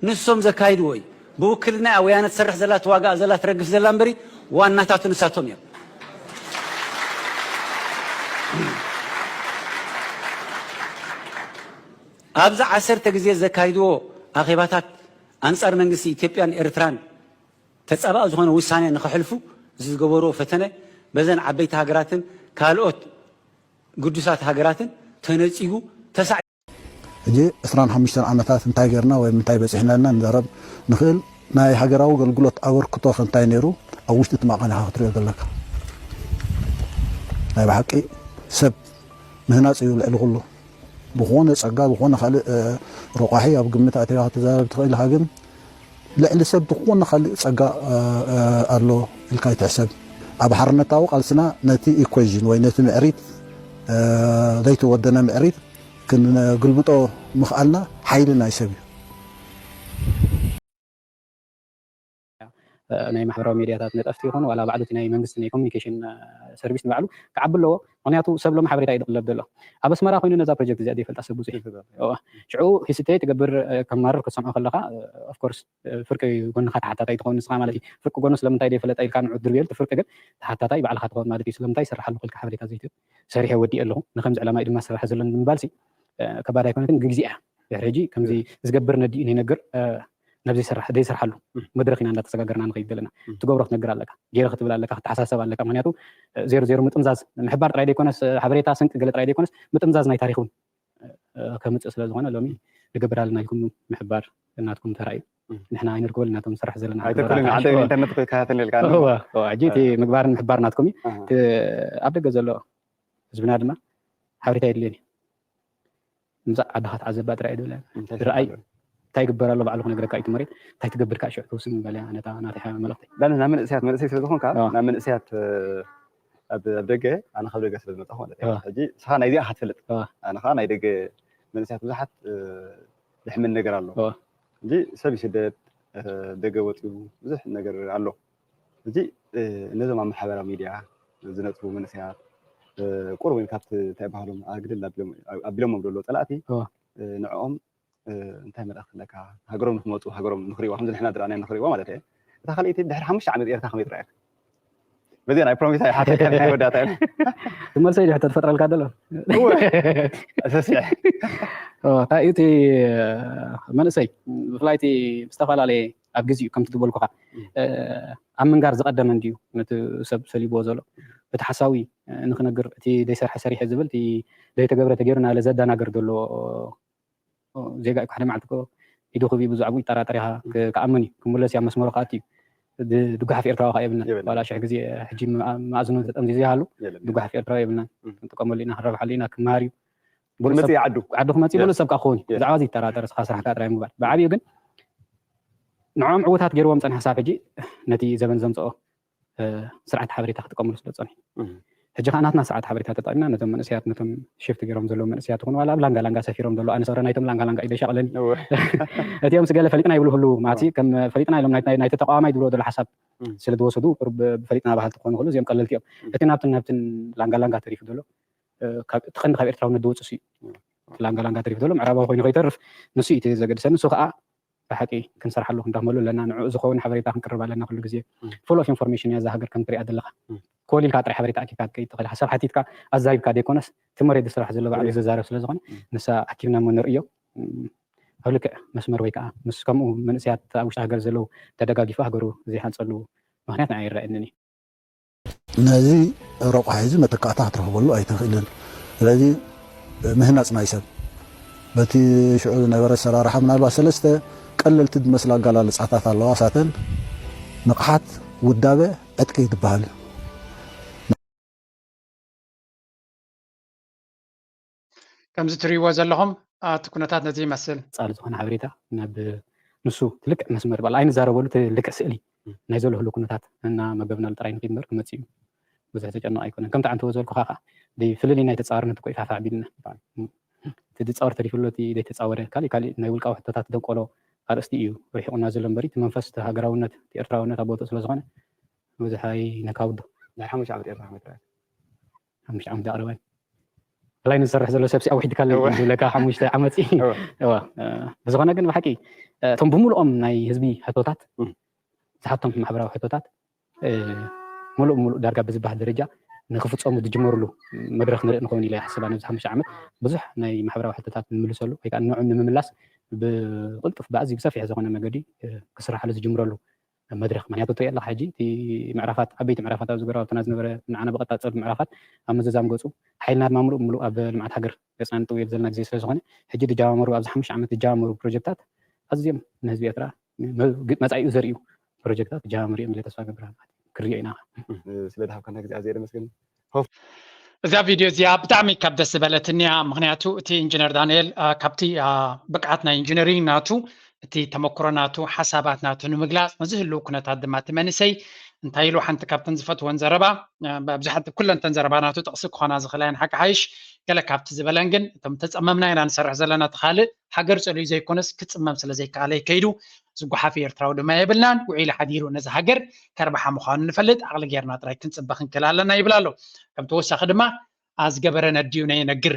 ንሶም ዘካይድዎ እዩ። ብውክልና ወያነ ትሰርሕ ዘላ ትዋጋእ ዘላ ትረግፍ ዘላ እምበሪ ዋናታቱ ንሳቶም እዮም። ኣብዚ ዓሰርተ ግዜ ዘካይድዎ ኣኼባታት ኣንጻር መንግስቲ ኢትዮጵያን ኤርትራን ተጻባኢ ዝኾነ ውሳኔ ንኸሕልፉ ዝገበርዎ ፈተነ በዘን ዓበይቲ ሃገራትን ካልኦት ግዱሳት ሃገራትን ተነጺጉ ተሳዕ ሕጂ ዕስራን ሓሙሽተን ዓመታት እንታይ ገርና ወይ ምንታይ በጺሕና ኢልና ንዛረብ ንኽእል። ናይ ሃገራዊ ኣገልግሎት ኣበርክቶ ከ እንታይ ነይሩ ኣብ ውሽጢ እቲ ማዕቐን ኢኻ ክትሪኦ ዘለካ። ናይ ብሓቂ ሰብ ምህናፅ እዩ ልዕሊ ኩሉ። ብኾነ ፀጋ ብኾነ ካልእ ረቋሒ ኣብ ግምት ኣእቲኻ ክትዛረብ ትኽእል ኢኻ፣ ግን ልዕሊ ሰብ ዝኾነ ካልእ ጸጋ ኣሎ ኢልካ ይትሕሰብ። ኣብ ሓርነታዊ ቃልስና ነቲ ኢኩዌዥን ወይ ነቲ ምዕሪት ዘይተወደነ ምዕሪት ክንግልብጦ ምኽኣልና ሓይሊ ናይ ሰብ እዩ። ናይ ማሕበራዊ ሜድያታት ነጠፍቲ ይኹን ዋላ ባዕሉ እቲ ናይ መንግስቲ ናይ ኮሚኒኬሽን ሰርቪስ ንባዕሉ ክዓቢ ኣለዎ። ምክንያቱ ሰብ ሎም ሓበሬታ እዩ ዝቕለብ ዘሎ። ኣብ ኣስመራ ኮይኑ ነዛ ፕሮጀክት እዚኣ ዘይፈልጣ ሰብ ብዙሕ እዩ። ሽዑ ሂስቴ ትገብር ከማርር ክትሰምዖ ከለካ ኦፍኮርስ ፍርቂ ጎንኻ ተሓታታይ ትኸውን ንስኻ ማለት እዩ። ፍርቂ ጎኑ ስለምንታይ ዘይፈለጠ ኢልካ ንዑ ድርብየሉ እቲ ፍርቂ ግን ተሓታታይ ባዕልኻ ትኸውን ማለት እዩ። ስለምንታይ ይሰርሓሉ ክልካ ሓበሬታ ዘይትህብ ሰሪሐ ወዲእ ኣለኹ ንከምዚ ዕላማ እዩ ድማ ዝሰርሐ ዘሎን ብምባልሲ ከባድ ኣይኮነትን ግን ግዜ እያ። ድሕሪ ሕጂ ከምዚ ዝገብር ነዲኡ ነይነግር ናብ ዘይሰርሓሉ መድረክ ኢና እንዳተሰጋገርና ንኸይድ ዘለና። ትገብሮ ክትነግር ኣለካ፣ ገይረ ክትብል ኣለካ፣ ክትሓሳሰብ ኣለካ። ምክንያቱ ዜሮ ዜሮ ምጥምዛዝ ምሕባር ጥራይ ዘይኮነስ ሓበሬታ ስንቂ ገለ ጥራይ ዘይኮነስ ምጥምዛዝ ናይ ታሪክ እውን ከምፅእ ስለ ዝኾነ ሎሚ ንገብር ኣለና ኢልኩም ምሕባር ናትኩም ተራ እዩ። ንሕና ኣይንርከበሉ ናቶም ንሰርሕ ዘለና ኣይተክልን ዓንተ ኢንተርነት ከታተል ነልካ ሕጂ እቲ ምግባርን ምሕባር ናትኩም እዩ። ኣብ ደገ ዘሎ ህዝብና ድማ ሓበሬታ የድልየን እዩ። ምፃእ ዓድኻ ትዓዘባ ጥራይ ድብለ ርኣይ እንታይ ይግበር ኣሎ ባዕሉ ክነግረካ እዩ መሬት እንታይ ትገብር ከዓ ሽዑ ትውስን በለ ነታ ናተይ መልእኽቲ ዳን ናብ መንእሰያት መንእሰይ ስለ ዝኾንካ ናብ መንእሰያት ኣብ ደገ ኣነ ካብ ደገ ስለ ዝመጣኹ ማለት እዩ ሕጂ ንስኻ ናይዚኣ ኢኻ ትፈልጥ ኣነ ከዓ ናይ ደገ መንእሰያት ብዙሓት ዝሕምን ነገር ኣሎ እንጂ ሰብ ይስደድ ደገ ወፂኡ ብዙሕ ነገር ኣሎ ሕጂ ነዞም ኣብ ማሕበራዊ ሚድያ ዝነጥፉ መንእሰያት ቁሩብ ወይ ካብቲ እንታይ ባህሎም ኣግልል ኣቢሎሞም ዘሎ ፀላእቲ ንዕኦም እንታይ መልእኽቲ ኣለካ ሃገሮም ንክመፁ ሃገሮም ንክሪእዋ ከምዚ ንሕና ዝረኣናዮ ንክሪእዋ ማለት እየ እታ ካልኣይቲ ድሕሪ ሓሙሽተ ዓመት ኤርትራ ከመይ ትረኣየካ በዚኣ ናይ ፕሮሚስ ኣይሓተካ ናይ ወዳታ ትመልሰ ኢሉ ሕቶ ትፈጥረልካ ደሎ ሰስዐ እንታይ እቲ መንእሰይ ብፍላይ እቲ ዝተፈላለየ ኣብ ግዜኡ ከምቲ ዝበልኩኻ ኣብ ምንጋር ዝቐደመ እንድዩ ነቲ ሰብ ሰሊብዎ ዘሎ እቲ ሓሳዊ ንክነግር እቲ ዘይሰርሐ ሰሪሐ ዝብል እቲ ዘይተገብረ ተገይሩ ናለ ዘዳናገር ዘሎ ዜጋ እዩ ሓደ መዓልቲ እኮ ኢዱ ክብ ብዛዕቡ ይጠራጠር ኢኻ ክኣምን እዩ ክምለስ ኣብ መስመሩ ክኣት እዩ ድጓሓፍ ኤርትራዊ ከዓ የብልና ዋላ ሽሕ ግዜ ሕጂ መኣዝኑ ተጠምዚዙ ይሃሉ ድጓሓፍ ኤርትራዊ የብልና ክንጥቀመሉ ኢና ክንረብሓሉ ኢና ክመሃር እዩ ዓዱ ክመፅእ በሉ ሰብ ከዓ ክኸውን እዩ ብዛዕባ እዚ ይጠራጠር ስኻ ስራሕካ ጥራይ ምባል ብዓብዩ ግን ንዖም ዕውታት ገይርዎም ፀንሐ ሳብ ሕጂ ነቲ ዘበን ዘምፅኦ ስርዓት ሓበሬታ ክጥቀምሉ ስለ ዝፀንሑ ሕጂ ከዓ ናትና ስርዓት ሓበሬታ ተጠቂምና ነቶም መንእሰያት ነቶም ሽፍት ገይሮም ዘለዉ መንእሰያት ይኹኑ ዋላ ኣብ ላንጋ ላንጋ ሰፊሮም ዘለዉ ኣነ ሰረ ናይቶም ላንጋ ላንጋ እዩ ደሻቕለኒ እቲኦም ስገለ ፈሊጥና ይብሉ ህሉ ማለትሲ ከም ፈሊጥና ኢሎም ናይቲ ተቃዋማይ ዝብልዎ ዘሎ ሓሳብ ስለ ዝወሰዱ ብፈሊጥና ባህልቲ ክኾኑ ክእሉ እዚኦም ቀለልቲ እዮም እቲ ናብትን ናብትን ላንጋ ላንጋ ተሪፉ ዘሎ እቲ ቀንዲ ካብ ኤርትራውነት ዝወፅእ እዩ ላንጋ ላንጋ ተሪፉ ዘሎ ምዕራባዊ ኮይኑ ከይተርፍ ንሱ እዩ ዘገድሰኒ ንሱ ከዓ ብሓቂ ክንሰርሓሉ ክንደኽመሉ ኣለና ንዕኡ ዝኸውን ሓበሬታ ክንቅርብ ኣለና ኩሉ ግዜ full of information እያ እዛ ሃገር ከም ትሪኣ ዘለኻ ኮል ኢልካ ጥራይ ሓበሬታ ኣኪብካ ክትከይድ ትኽእል ሓሳብ ሓቲትካ ኣዛይብካ ዘይኮነስ እቲ መሬት ዝስራሕ ዘሎ ባዕሉ ዝዛረብ ስለ ዝኾነ ንሳ ኣኪብና እሞ ንርእዮ ኣብ ልክዕ መስመር ወይ ከዓ ምስ ከምኡ መንእሰያት ኣብ ውሽጢ ሃገር ዘለዉ ተደጋጊፉ ሃገሩ ዘይሃንፀሉ ምኽንያት ንዓይ ይረኣየንን እዩ። ነዚ ረቋሒ እዚ መተካእታ ክትረኽበሉ ኣይትኽእልን። ስለዚ ምህናፅ ናይ ሰብ በቲ ሽዑ ዝነበረ ኣሰራርሓ ምናልባት ሰለስተ ቀለልቲ ዝመስላ ኣገላልፃታት ኣለዋ። ሳተን ንቕሓት፣ ውዳበ፣ ዕጥቂ ትበሃል። ከምዚ ትርእይዎ ዘለኹም እቲ ኩነታት ነዚ ይመስል። ጻል ዝኾነ ሓበሬታ ናብ ንሱ ትልክዕ መስመር በል ኣይንዛረበሉ ትልክዕ ስእሊ ናይ ዘሎ ህሉ ኩነታት እና መገብናሉ ጥራይ ንኺድ እምበር ክመጽእ እዩ። ብዙሕ ተጨነቕ ኣይኮነን። ከምቲ ዓንተዎ ዝበልኩኻ ከዓ ፍልልይ ናይ ተጻዋርነት እኮ ይፋፋዕ ቢልና እቲ ዝጻወር ተሪፍሎ እቲ ዘይተጻወረ ካሊእ ካሊእ ናይ ውልቃዊ ሕቶታት ደንቆሎ ኣርእስቲ እዩ ርሒቑና ዘሎ እምበሪ እቲ መንፈስ እቲ ሃገራውነት እቲ ኤርትራውነት ኣብ ቦትኡ ስለ ዝኾነ ብዙሕ ኣይነካብዶ። ናይ ሓሙሽተ ዓመት ኤርትራ ከመይ ትረኣያ? ሓሙሽተ ዓመት ኣቕርበን ብላይ ንዝሰርሕ ዘሎ ሰብሲ ኣውሒድካለይ ዝብለካ ሓሙሽተ ዓመት ብዝኾነ ግን ብሓቂ እቶም ብምሉኦም ናይ ህዝቢ ሕቶታት ዝሓቶም ማሕበራዊ ሕቶታት ሙሉእ ሙሉእ ዳርጋ ብዝበሃል ደረጃ ንክፍፀሙ ዝጅመሩሉ መድረክ ንርኢ ንኸውን ኢለ ይሓስብ ኣነ ኣብዚ ሓሙሽተ ዓመት ብዙሕ ናይ ማሕበራዊ ሕቶታት ንምልሰሉ ወይ ከዓ ንዕኡ ንምምላስ ብቅልጡፍ ብኣዝዩ ብሰፊሕ ዝኾነ መገዲ ክስራሓሉ ዝጅምረሉ መድረክ ምክንያቱ ትሪኦ ኣለካ ሕጂ እቲ ምዕራፋት ዓበይቲ ምዕራፋት ኣብዚ ጎረባብትና ዝነበረ ንዓና ብቀጣፀሉ ምዕራፋት ኣብ ምዝዛም ገፁ ሓይልና ድማ ምሉእ ብምሉእ ኣብ ልምዓት ሃገር ገፅና ንጥውየሉ ዘለና ግዜ ስለዝኾነ ሕጂ ዝጀማመሩ ኣብዚ ሓሙሽተ ዓመት ዝጀማመሩ ፕሮጀክታት ኣዝዮም ንህዝቢ ኤርትራ መፃኢኡ ዘርእዩ ፕሮጀክታት ክጀማመሩ እዮም ኢለ ተስፋ ገብር ክሪኦ ኢና። ስለ ዝሃብካና ግዜ ኣዝየ የመስግን። እዛ ቪድዮ እዚኣ ብጣዕሚ ካብ ደስ ዝበለትኒ እያ። ምክንያቱ እቲ ኢንጂነር ዳንኤል ካብቲ ብቅዓት ናይ ኢንጂነሪንግ ናቱ እቲ ተመክሮ ናቱ ሓሳባት ናቱ ንምግላፅ ነዚ ህልው ኩነታት ድማ እቲ መንእሰይ እንታይ ኢሉ ሓንቲ ካብተን ዝፈትወን ዘረባ ኣብዚሓ ኩለንተን ዘረባ ናቱ ጥቕሲ ክኾና ዝኽእላ እየን ሓቂ ሓይሽ ገለ ካብቲ ዝበለን ግን እቶም ተፀመምና ኢና ንሰርሕ ዘለና እቲ ካልእ ሃገር ፀልዩ ዘይኮነስ ክፅመም ስለ ዘይከኣለ እዩ ከይዱ ዝጓሓፍ ኤርትራዊ ድማ የብልናን ውዒሉ ሓዲሩ ነዚ ሃገር ከርብሓ ምዃኑ ንፈልጥ ዓቕሊ ጌርና ጥራይ ክንፅበ ክንክእል ኣለና ይብል ኣሎ ከም ተወሳኺ ድማ ኣዝገበረ ነድዩ ነይነግር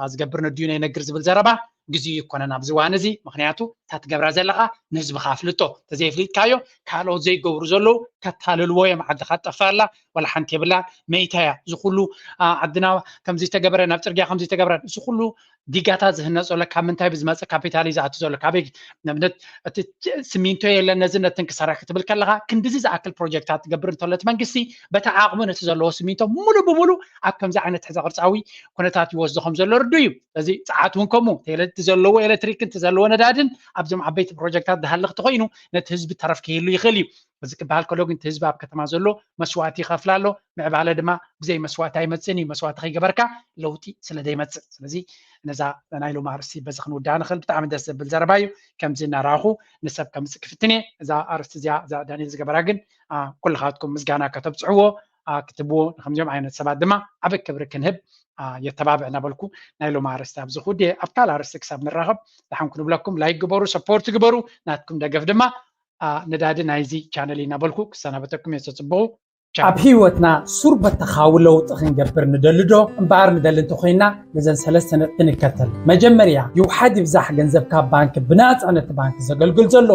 ኣዝገብር ነድዩ ነይነግር ዝብል ዘረባ ግዜኡ ይኮነን ኣብዚ እዋን እዚ ምክንያቱ እታ ትገብራ ዘለካ ንህዝብካ ኣፍልጦ ተዘይፍሊጥካዮ ካልኦት ዘይገብሩ ዘለዉ ከታልልዎ እዮም ዓድካ ትጠፍእ ኣላ ዋላ ሓንቲ የብላን መይታ እያ እዚ ኩሉ ዓድና ከምዚ ተገበረ ናብ ፅርግያ ከምዚ ተገበረ እዚ ኩሉ ዲጋታት ዝህነፀሎ ካብ ምንታይ ብዝመፅእ ካፒታል እዩ ዝኣቱ ዘሎ ካበይ ንኣብነት እቲ ስሚንቶ የለን ነዚ ነትን ክሰርሕ ክትብል ከለካ ክንድዚ ዝኣክል ፕሮጀክታት ትገብር እንተሎ እቲ መንግስቲ በቲ ዓቕሙ ነቲ ዘለዎ ስሚንቶ ሙሉ ብሙሉ ኣብ ከምዚ ዓይነት ሕዘ ቅርፃዊ ኩነታት ይወስዶ ከም ዘሎ ርዱ እዩ እዚ ፀዓት እውን ከምኡ እቲ ዘለዎ ኤሌክትሪክ እቲ ዘለዎ ነዳድን ኣብዞም ዓበይቲ ፕሮጀክታት ዝሃልኽ ተኮይኑ ነቲ ህዝቢ ተረፍ ክህሉ ይኽእል እዩ እዚ ክበሃል ከሎ ግን እቲ ህዝቢ ኣብ ከተማ ዘሎ መስዋእቲ ይኸፍል ኣሎ ምዕባለ ድማ ብዘይ መስዋእቲ ኣይመፅእን እዩ መስዋእቲ ከይገበርካ ለውጢ ስለ ዘይመፅእ ስለዚ ነዛ ናይ ሎሚ ኣርስቲ በዚ ክንውድኣ ንኽእል ብጣዕሚ ደስ ዘብል ዘረባ እዩ ከምዚ እናረኣኹ ንሰብ ከምፅእ ክፍትን እየ እዛ ኣርስቲ እዚኣ እዛ ዳንኤል ዝገበራ ግን ኩልኻትኩም ምስጋና ከተብፅሕዎ ክትብዎ ንከምዚኦም ዓይነት ሰባት ድማ ዓበ ክብሪ ክንህብ የተባብዕ እናበልኩ ናይ ሎሚ ኣርስቲ ኣብዚ ክውድየ ኣብ ካልእ ኣርስቲ ክሳብ ንራኸብ ደሓን ክንብለኩም ላይክ ግበሩ ሰፖርት ግበሩ ናትኩም ደገፍ ድማ ነዳዲ ናይዚ ቻነል እናበልኩ ክሰናበተኩም እየ ተፅብቑ ኣብ ህይወትና ሱር በተኻዊ ለውጢ ክንገብር ንደሊ ዶ እምበኣር ንደሊ እንተኮይና ነዘን ሰለስተ ነጥቢ ንከተል። መጀመርያ ይውሓድ ይብዛሕ ገንዘብካ ኣብ ባንክ ብናፃ ነቲ ባንክ ዘገልግል ዘሎ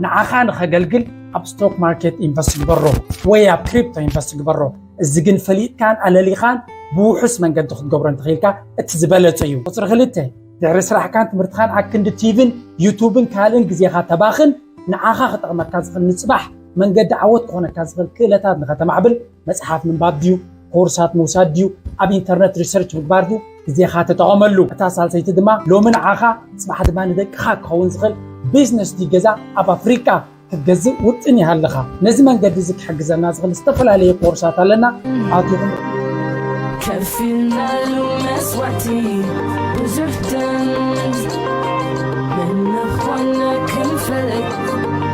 ንዓኻ ንኸገልግል ኣብ ስቶክ ማርኬት ኢንቨስት ግበሮ ወይ ኣብ ክሪፕቶ ኢንቨስት ግበሮ። እዚ ግን ፈሊጥካን ኣለሊኻን ብውሑስ መንገዲ ክትገብሮ እንተኽኢልካ እቲ ዝበለፀ እዩ። ቁፅሪ ክልተ ድሕሪ ስራሕካን ትምህርትኻን ኣክንዲ ቲቪን ዩቱብን ካልእን ግዜኻ ተባኽን ንዓኻ ክጠቕመካ ዝኽእል ንፅባሕ መንገዲ ዓወት ክኾነካ ዝኽእል ክእለታት ንኸተማዕብል መፅሓፍ ምንባብ ድዩ ኮርሳት ምውሳድ ድዩ ኣብ ኢንተርነት ሪሰርች ምግባር ድዩ ግዜኻ ተጠቐመሉ እታ ሳልሰይቲ ድማ ሎሚ ንዓኻ ፅባሕ ድማ ንደቅኻ ክኸውን ዝኽእል ቢዝነስ ድዩ ገዛ ኣብ ኣፍሪቃ ክትገዝእ ውጥን ይሃለኻ ነዚ መንገዲ እዚ ክሕግዘና ዝኽእል ዝተፈላለየ ኮርሳት ኣለና ኣቲኹም ከፊልናሉ መስዋዕቲ ብዙሕ ደም መነዃና ክንፈልጥ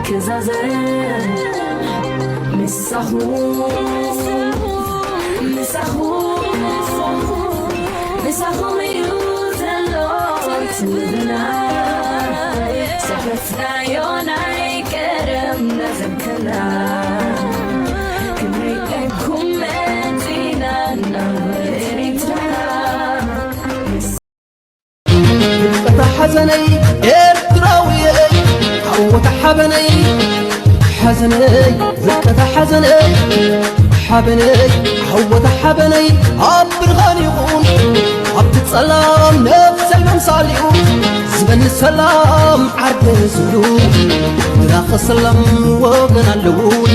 ክዛዘም ምሳኹ ምሳኹ ምሳኹም እዩ ዘሎ ትምና ሰፈፍናዮ ናይ ቀደም ናዘምከና ክንሪኤኩም መፂና ናብ ኤሪትራ እታ ሓዘነይ ኤርትራዊ እየ ሓወታ ሓበነይ ሓዘነይ ዝቀታ ሓዘነይ ሓበነይ ሓወታ ሓበነይ ኣብ ብርሃን ይኹን ኣብቲ ጸላም ነፍሰይ መምሳሊኡ ዝበኒ ሰላም ዓርደ ዝብሉ ድራኸ ሰላም ወገን ኣለዉኒ